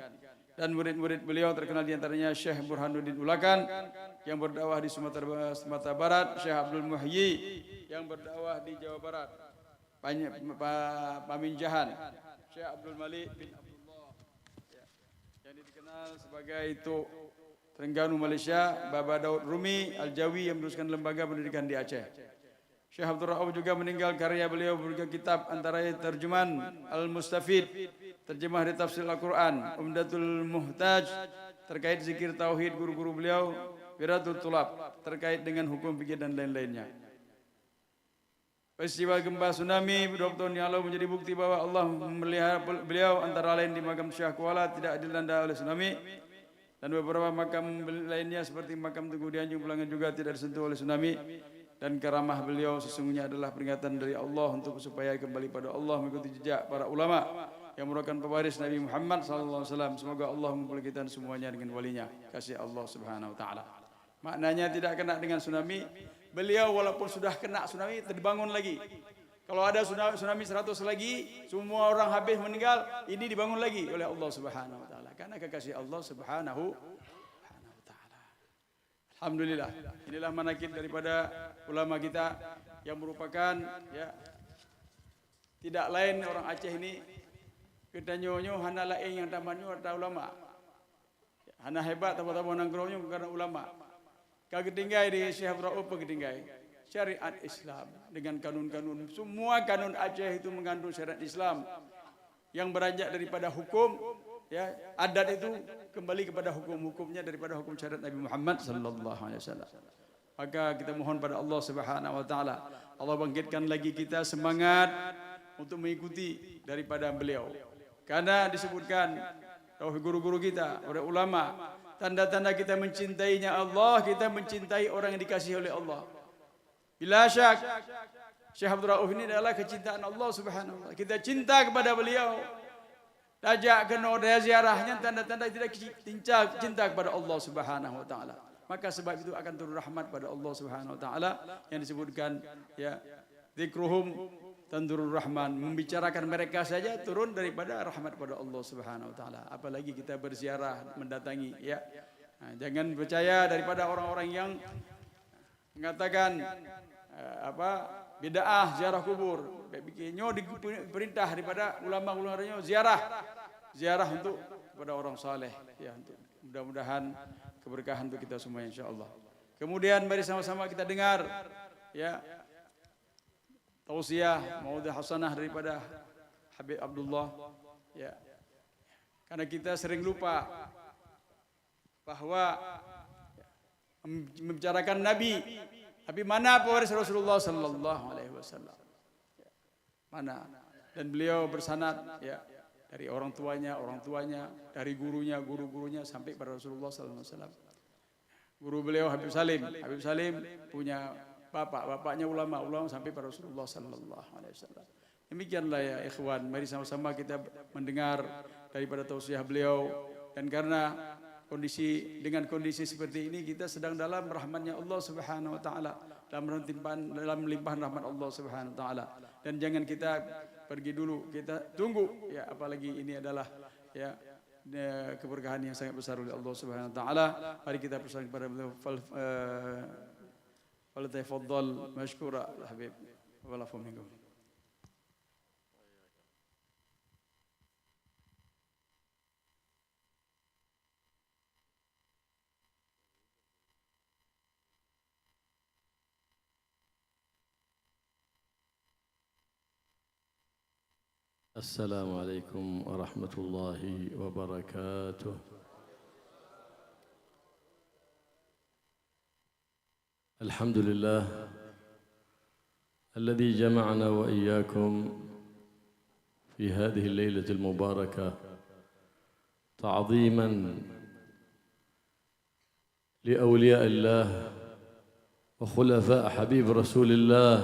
Dan murid-murid beliau terkenal, di antaranya Syekh Burhanuddin Ulakan yang berdakwah di Sumatera, Sumatera Barat, Syekh Abdul Muhyi yang berdakwah di Jawa Barat, Pany-, Pa-, Paminjahan, Syekh Abdul Malik bin Abdullah, ya, yang dikenal sebagai Tok Terengganu Malaysia, Baba Daud Rumi Al-Jawi yang meneruskan lembaga pendidikan di Aceh. Syekh Abdul Rauf juga meninggal, karya beliau berupa kitab, antara lain Tarjuman Al-Mustafid, terjemah dari tafsir Al-Quran, Umdatul Muhtaj, terkait zikir tauhid guru-guru beliau, Fikratul Tulab, terkait dengan hukum fikih dan lain-lainnya. Peristiwa gempa tsunami dua puluh tahun yang lalu menjadi bukti bahwa Allah memelihara beliau antara lain di makam Syah Kuala tidak dilanda oleh tsunami, dan beberapa makam lainnya seperti makam Tengku Dianjung Pelangan juga tidak disentuh oleh tsunami, dan karamah beliau sesungguhnya adalah peringatan dari Allah untuk supaya kembali pada Allah mengikuti jejak para ulama yang merupakan pewaris Nabi Muhammad sallallahu alaihi wasallam. Semoga Allah mengumpulkan kita semuanya dengan walinya. Kasih Allah Subhanahu wa taala. Maknanya tidak kena dengan tsunami. Beliau walaupun sudah kena tsunami, dibangun lagi. Kalau ada tsunami, tsunami seratus lagi, semua orang habis meninggal, ini dibangun lagi oleh Allah Subhanahu wa taala. Karena kekasih Allah Subhanahu, Subhanahu wa taala. Alhamdulillah. Inilah manakib daripada ulama kita yang merupakan, ya, tidak lain orang Aceh ini. Kita nyoe-nyoe hana lain yang tamat nyoe ata ulama. Hana hebat saboh-saboh nanggroe nyoe karena ulama. Ka geutinggai di Syekh Abdul Rauf, ka geutinggai syariat Islam dengan kanun-kanun. Semua kanun Aceh itu mengandung syariat Islam yang beranjak daripada hukum, ya, adat itu kembali kepada hukum, hukumnya daripada hukum syariat Nabi Muhammad sallallahu alaihi wasallam. Maka kita mohon pada Allah Subhanahu wa taala, Allah bangkitkan lagi kita semangat untuk mengikuti daripada beliau. Karena disebutkan oleh guru-guru kita, oleh ulama, tanda-tanda kita mencintainya Allah, kita mencintai orang yang dikasihi oleh Allah. Bila syak, Syekh Abdul Rauf ini adalah kecintaan Allah Subhanahu wa taala. Kita cinta kepada beliau. Tajak keunoe, tajak ziarah, nyan tanda-tanda kita cinta, cinta kepada Allah Subhanahu wa taala. Maka sebab itu akan turun rahmat pada Allah Subhanahu wa taala yang disebutkan, ya, zikruhum tanzilur rahman, membicarakan mereka saja turun daripada rahmat pada Allah Subhanahu wa taala. Apalagi kita berziarah, mendatangi, ya. Ha, jangan percaya daripada orang-orang yang mengatakan, eh, apa, bid'ah ziarah kubur. Baik fikir nyoe diperintah daripada ulama-ulama nyoe ziarah. Ziarah untuk kepada orang saleh, ya, untuk mudah-mudahan keberkahan untuk kita semua, insya Allah. Kemudian mari sama-sama kita dengar, ya, tausiah, mau'izah hasanah daripada Habib Abdullah, ya. Karena kita sering lupa bahwa mem-, membicarakan Nabi, tapi mana pewaris Rasulullah sallallahu alaihi wasallam? Mana? Dan beliau bersanad, ya, dari orang tuanya, orang tuanya, dari gurunya, guru-gurunya sampai pada Rasulullah sallallahu alaihi wasallam. Guru beliau Habib Salim. Habib Salim punya bapak, bapaknya ulama, ulama sampai pada Rasulullah sallallahu alaihi wasallam. Demikianlah ya ikhwan, mari sama-sama kita mendengar daripada tausiah beliau. Dan karena kondisi, dengan kondisi seperti ini, kita sedang dalam rahmatnya Allah Subhanahu wa taala, dalam limpahan, dalam limpahan rahmat Allah Subhanahu wa taala. Dan jangan kita pergi dulu, kita tunggu, ya, apalagi ini adalah, ya, eh, keberkahan yang sangat besar oleh Allah Subhanahu wa taala. Mari kita pesan kepada beliau, fal-, eh, falyatafaddal mashkura, Habib. Wal afwu minkum. السلام عليكم ورحمة الله وبركاته. الحمد لله الذي جمعنا وإياكم في هذه الليلة المباركة تعظيما لأولياء الله وخلفاء حبيب رسول الله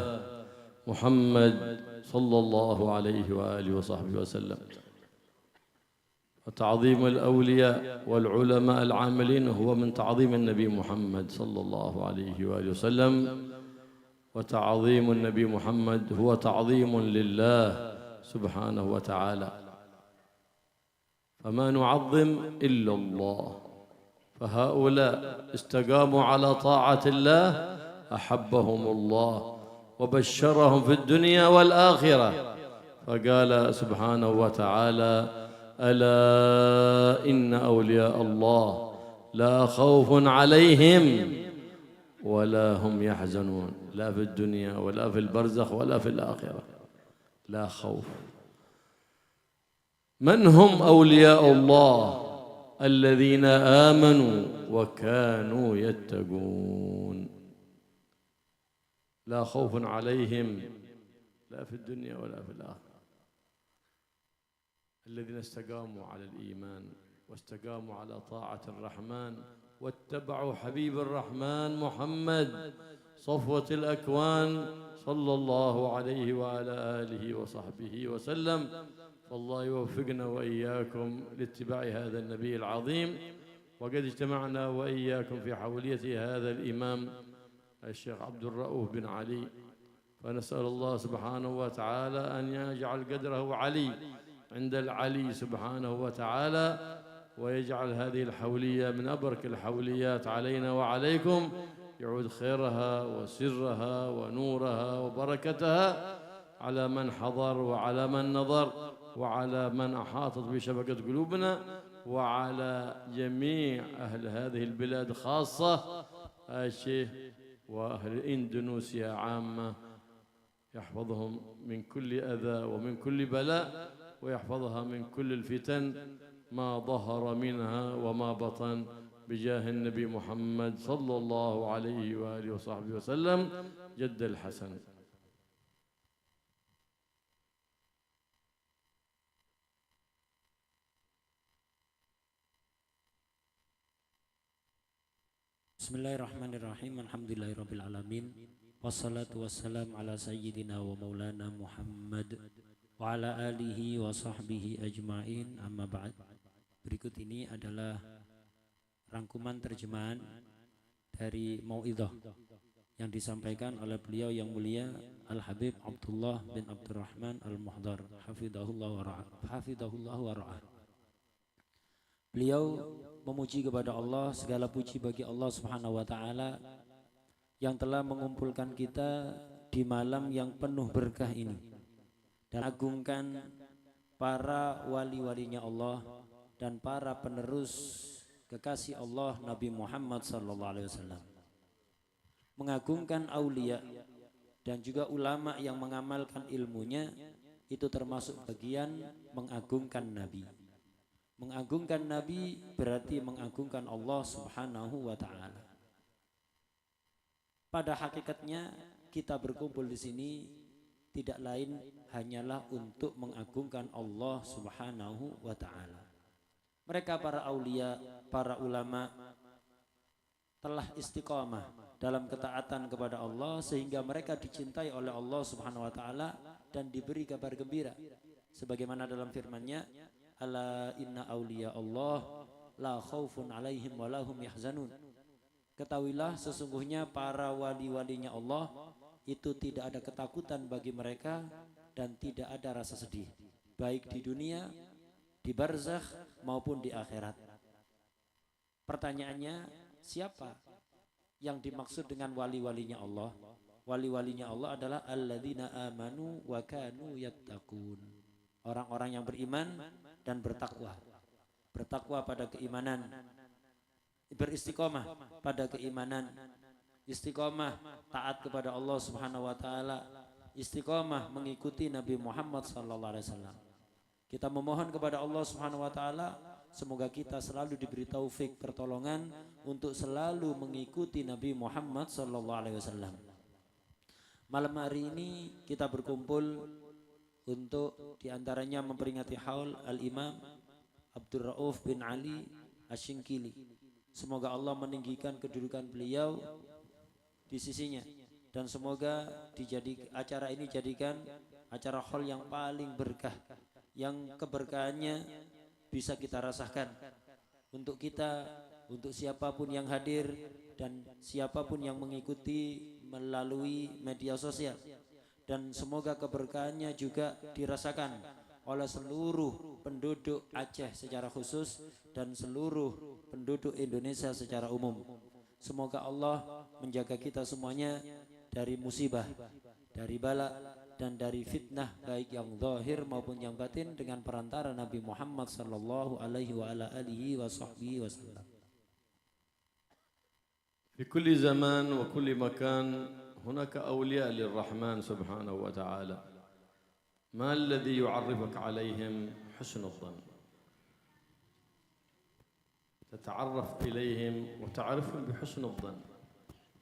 محمد صلى الله عليه وآله وصحبه وسلم. وتعظيم الأولياء والعلماء العاملين هو من تعظيم النبي محمد صلى الله عليه وآله وسلم. وتعظيم النبي محمد هو تعظيم لله سبحانه وتعالى. فما نعظم إلا الله. فهؤلاء استقاموا على طاعة الله أحبهم الله وبشرهم في الدنيا والآخرة. فقال سبحانه وتعالى: ألا إن أولياء الله لا خوف عليهم ولا هم يحزنون، لا في الدنيا ولا في البرزخ ولا في الآخرة. لا خوف. من هم أولياء الله؟ الذين آمنوا وكانوا يتقون. لا خوف عليهم لا في الدنيا ولا في الآخرة. الذين استقاموا على الإيمان واستقاموا على طاعة الرحمن واتبعوا حبيب الرحمن محمد صفوة الأكوان صلى الله عليه وعلى آله وصحبه وسلم. فالله يوفقنا وإياكم لاتباع هذا النبي العظيم. وقد اجتمعنا وإياكم في حولية هذا الإمام الشيخ عبد الرؤوف بن علي، فنسأل الله سبحانه وتعالى أن يجعل قدره علي عند العلي سبحانه وتعالى، ويجعل هذه الحولية من أبرك الحوليات علينا وعليكم، يعود خيرها وسرها ونورها وبركتها على من حضر وعلى من نظر وعلى من أحاطت بشبكة قلوبنا وعلى جميع أهل هذه البلاد خاصة، الشيخ، وأهل إندونيسيا عامة، يحفظهم من كل أذى ومن كل بلاء، ويحفظها من كل الفتن ما ظهر منها وما بطن، بجاه النبي محمد صلى الله عليه وآله وصحبه وسلم. جد الحسن. Bismillahirrahmanirrahim. Alhamdulillahirabbil alamin. Wassalatu wassalam ala sayyidina wa maulana Muhammad wa ala alihi wa sahbihi ajmain. Amma ba'd. Berikut ini adalah rangkuman terjemahan dari mau'izah yang disampaikan oleh beliau yang mulia Al-Habib Abdullah bin Abdurrahman Al-Muhdar, hafizahullah wa ra'ah. Hafizahullah wa ra'ah. Beliau memuji kepada Allah, segala puji bagi Allah Subhanahu wa Ta'ala yang telah mengumpulkan kita di malam yang penuh berkah ini dan agungkan para wali-walinya Allah dan para penerus kekasih Allah, Nabi Muhammad sallallahu alaihi wasallam. Mengagungkan aulia dan juga ulama yang mengamalkan ilmunya, itu termasuk bagian mengagungkan Nabi. Mengagungkan Nabi berarti mengagungkan Allah Subhanahu wa Ta'ala. Pada hakikatnya, kita berkumpul di sini tidak lain hanyalah untuk mengagungkan Allah Subhanahu wa Ta'ala. Mereka para aulia, para ulama, telah istiqamah dalam ketaatan kepada Allah, sehingga mereka dicintai oleh Allah Subhanahu wa Ta'ala dan diberi kabar gembira. Sebagaimana dalam firman-Nya, "Ala inna aulia Allah la khaufun alaihim wa lahum yahzanun." Ketahuilah, sesungguhnya para wali-walinya Allah itu tidak ada ketakutan bagi mereka dan tidak ada rasa sedih, baik di dunia, di barzakh, maupun di akhirat. Pertanyaannya, siapa yang dimaksud dengan wali-walinya Allah? Wali-walinya Allah adalah alladzina amanu wa kanu yattaqun. Orang-orang yang beriman dan bertakwa. Bertakwa pada keimanan, beristiqomah pada keimanan, istiqomah taat kepada Allah Subhanahu wa Ta'ala, istiqomah mengikuti Nabi Muhammad sallallahu alaihi wasallam. Kita memohon kepada Allah Subhanahu wa Ta'ala, semoga kita selalu diberi taufik, pertolongan untuk selalu mengikuti Nabi Muhammad sallallahu alaihi wasallam. Malam hari ini kita berkumpul untuk diantaranya memperingati haul Al-Imam Abdul Rauf bin Ali Asyingkili. Semoga Allah meninggikan kedudukan beliau di sisinya, dan semoga dijadi, acara ini jadikan acara haul yang paling berkah, yang keberkahannya bisa kita rasakan untuk kita, untuk siapapun yang hadir dan siapapun yang mengikuti melalui media sosial. Dan semoga keberkahannya juga dirasakan oleh seluruh penduduk Aceh secara khusus dan seluruh penduduk Indonesia secara umum. Semoga Allah menjaga kita semuanya dari musibah, dari bala, dan dari fitnah, baik yang zahir maupun yang batin, dengan perantara Nabi Muhammad sallallahu alaihi wa ala alihi wa sahbihi wasallam. في كل زمان وكل مكان هناك أولياء للرحمن سبحانه وتعالى. ما الذي يعرفك عليهم؟ حسن الظن. تتعرف إليهم وتعرفهم بحسن الظن.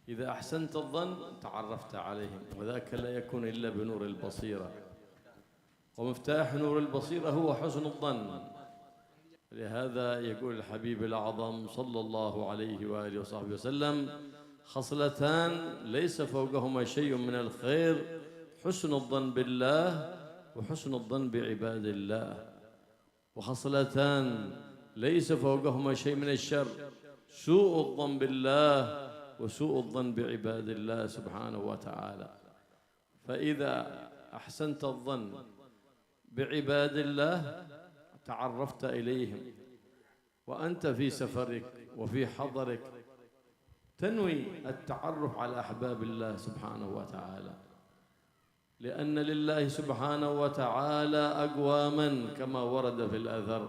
إذا أحسنت الظن تعرفت عليهم، وذاك لا يكون إلا بنور البصيرة. ومفتاح نور البصيرة هو حسن الظن. لهذا يقول الحبيب الأعظم صلى الله عليه وآله وصحبه وسلم: "خصلتان ليس فوقهما شيء من الخير، حسن الظن بالله وحسن الظن بعباد الله. وخصلتان ليس فوقهما شيء من الشر، سوء الظن بالله وسوء الظن بعباد الله سبحانه وتعالى." فإذا أحسنت الظن بعباد الله تعرفت إليهم، وأنت في سفرك وفي حضرك تنوي التعرف على أحباب الله سبحانه وتعالى، لأن لله سبحانه وتعالى أقواما كما ورد في الأثر: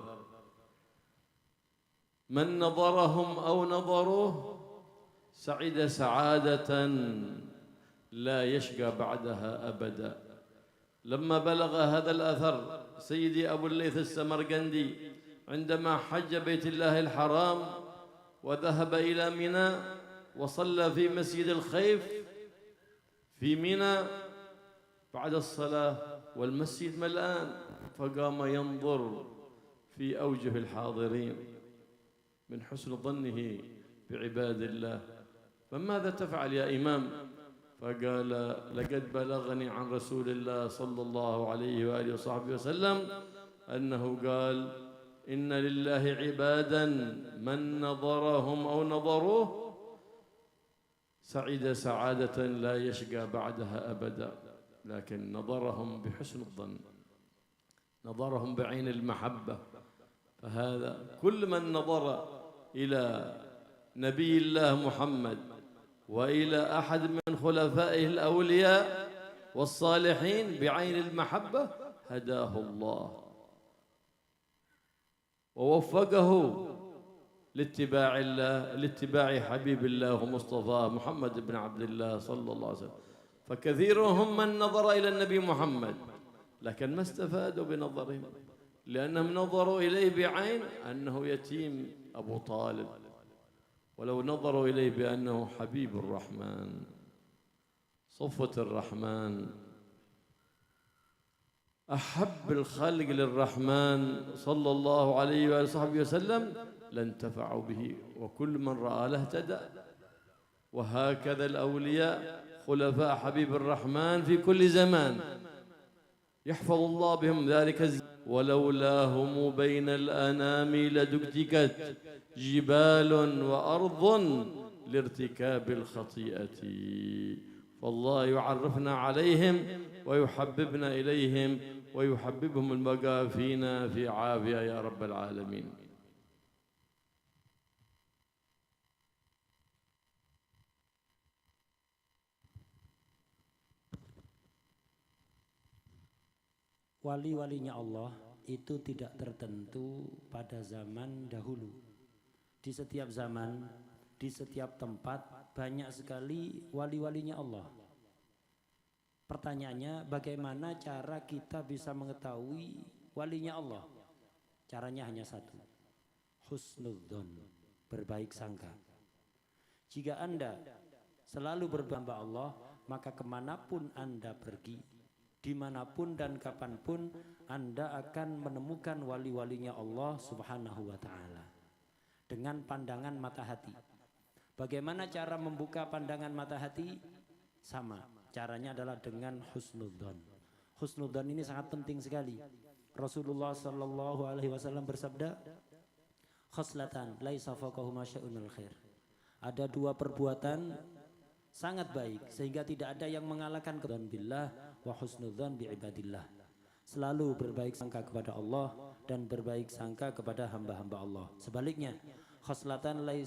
"من نظرهم أو نظروه سعد سعادة لا يشقى بعدها أبدا." لما بلغ هذا الأثر سيدي أبو الليث السمرقندي عندما حج بيت الله الحرام وذهب إلى منى وصلى في مسجد الخيف في منى بعد الصلاة والمسجد ملآن، فقام ينظر في أوجه الحاضرين من حسن ظنه بعباد الله: "فماذا تفعل يا إمام؟" فقال: "لقد بلغني عن رسول الله صلى الله عليه وآله وصحبه وسلم أنه قال: إن لله عبادا من نظرهم أو نظروه سعد سعادة لا يشقى بعدها أبدا، لكن نظرهم بحسن الظن، نظرهم بعين المحبة. فهذا كل من نظر إلى نبي الله محمد وإلى أحد من خلفائه الأولياء والصالحين بعين المحبة هداه الله." ووفقه لاتباع الله، لاتباع حبيب الله ومصطفاه محمد بن عبد الله صلى الله عليه وسلم. فكثيرهم من نظر إلى النبي محمد، لكن ما استفادوا بنظرهم، لأنهم نظروا إليه بعين أنه يتيم أبو طالب، ولو نظروا إليه بأنه حبيب الرحمن، صفوة الرحمن، أحب الخلق للرحمن صلى الله عليه وآله وصحبه وسلم لانتفعوا به، وكل من رأى له اهتدى. وهكذا الأولياء خلفاء حبيب الرحمن في كل زمان يحفظ الله بهم ذلك الز-، ولولاهم بين الأنام لدكدكت جبال وأرض لارتكاب الخطيئة. فالله يعرفنا عليهم ويحببنا إليهم ويحببهم البقاء فينا في عافية يا رب العالمين. Wali-walinya Allah itu tidak tertentu pada zaman dahulu. Di setiap zaman, di setiap tempat, banyak sekali wali-walinya Allah. Pertanyaannya, bagaimana cara kita bisa mengetahui walinya Allah? Caranya hanya satu, husnudzon, berbaik sangka. Jika Anda selalu berhamba Allah, maka kemanapun Anda pergi, dimanapun dan kapanpun, Anda akan menemukan wali-walinya Allah Subhanahu wa Ta'ala dengan pandangan mata hati. Bagaimana cara membuka pandangan mata hati? Sama, caranya adalah dengan husnudzon. Husnudzon ini sangat penting sekali. Rasulullah sallallahu alaihi wasallam bersabda, "Khaslatan laisa fawqahuma syai'un minal khair." Ada dua perbuatan sangat baik sehingga tidak ada yang mengalahkan ke-, billah wa husnudzon bi ibadillah. Selalu berbaik sangka kepada Allah dan berbaik sangka kepada hamba-hamba Allah. Sebaliknya, khaslatan lai-,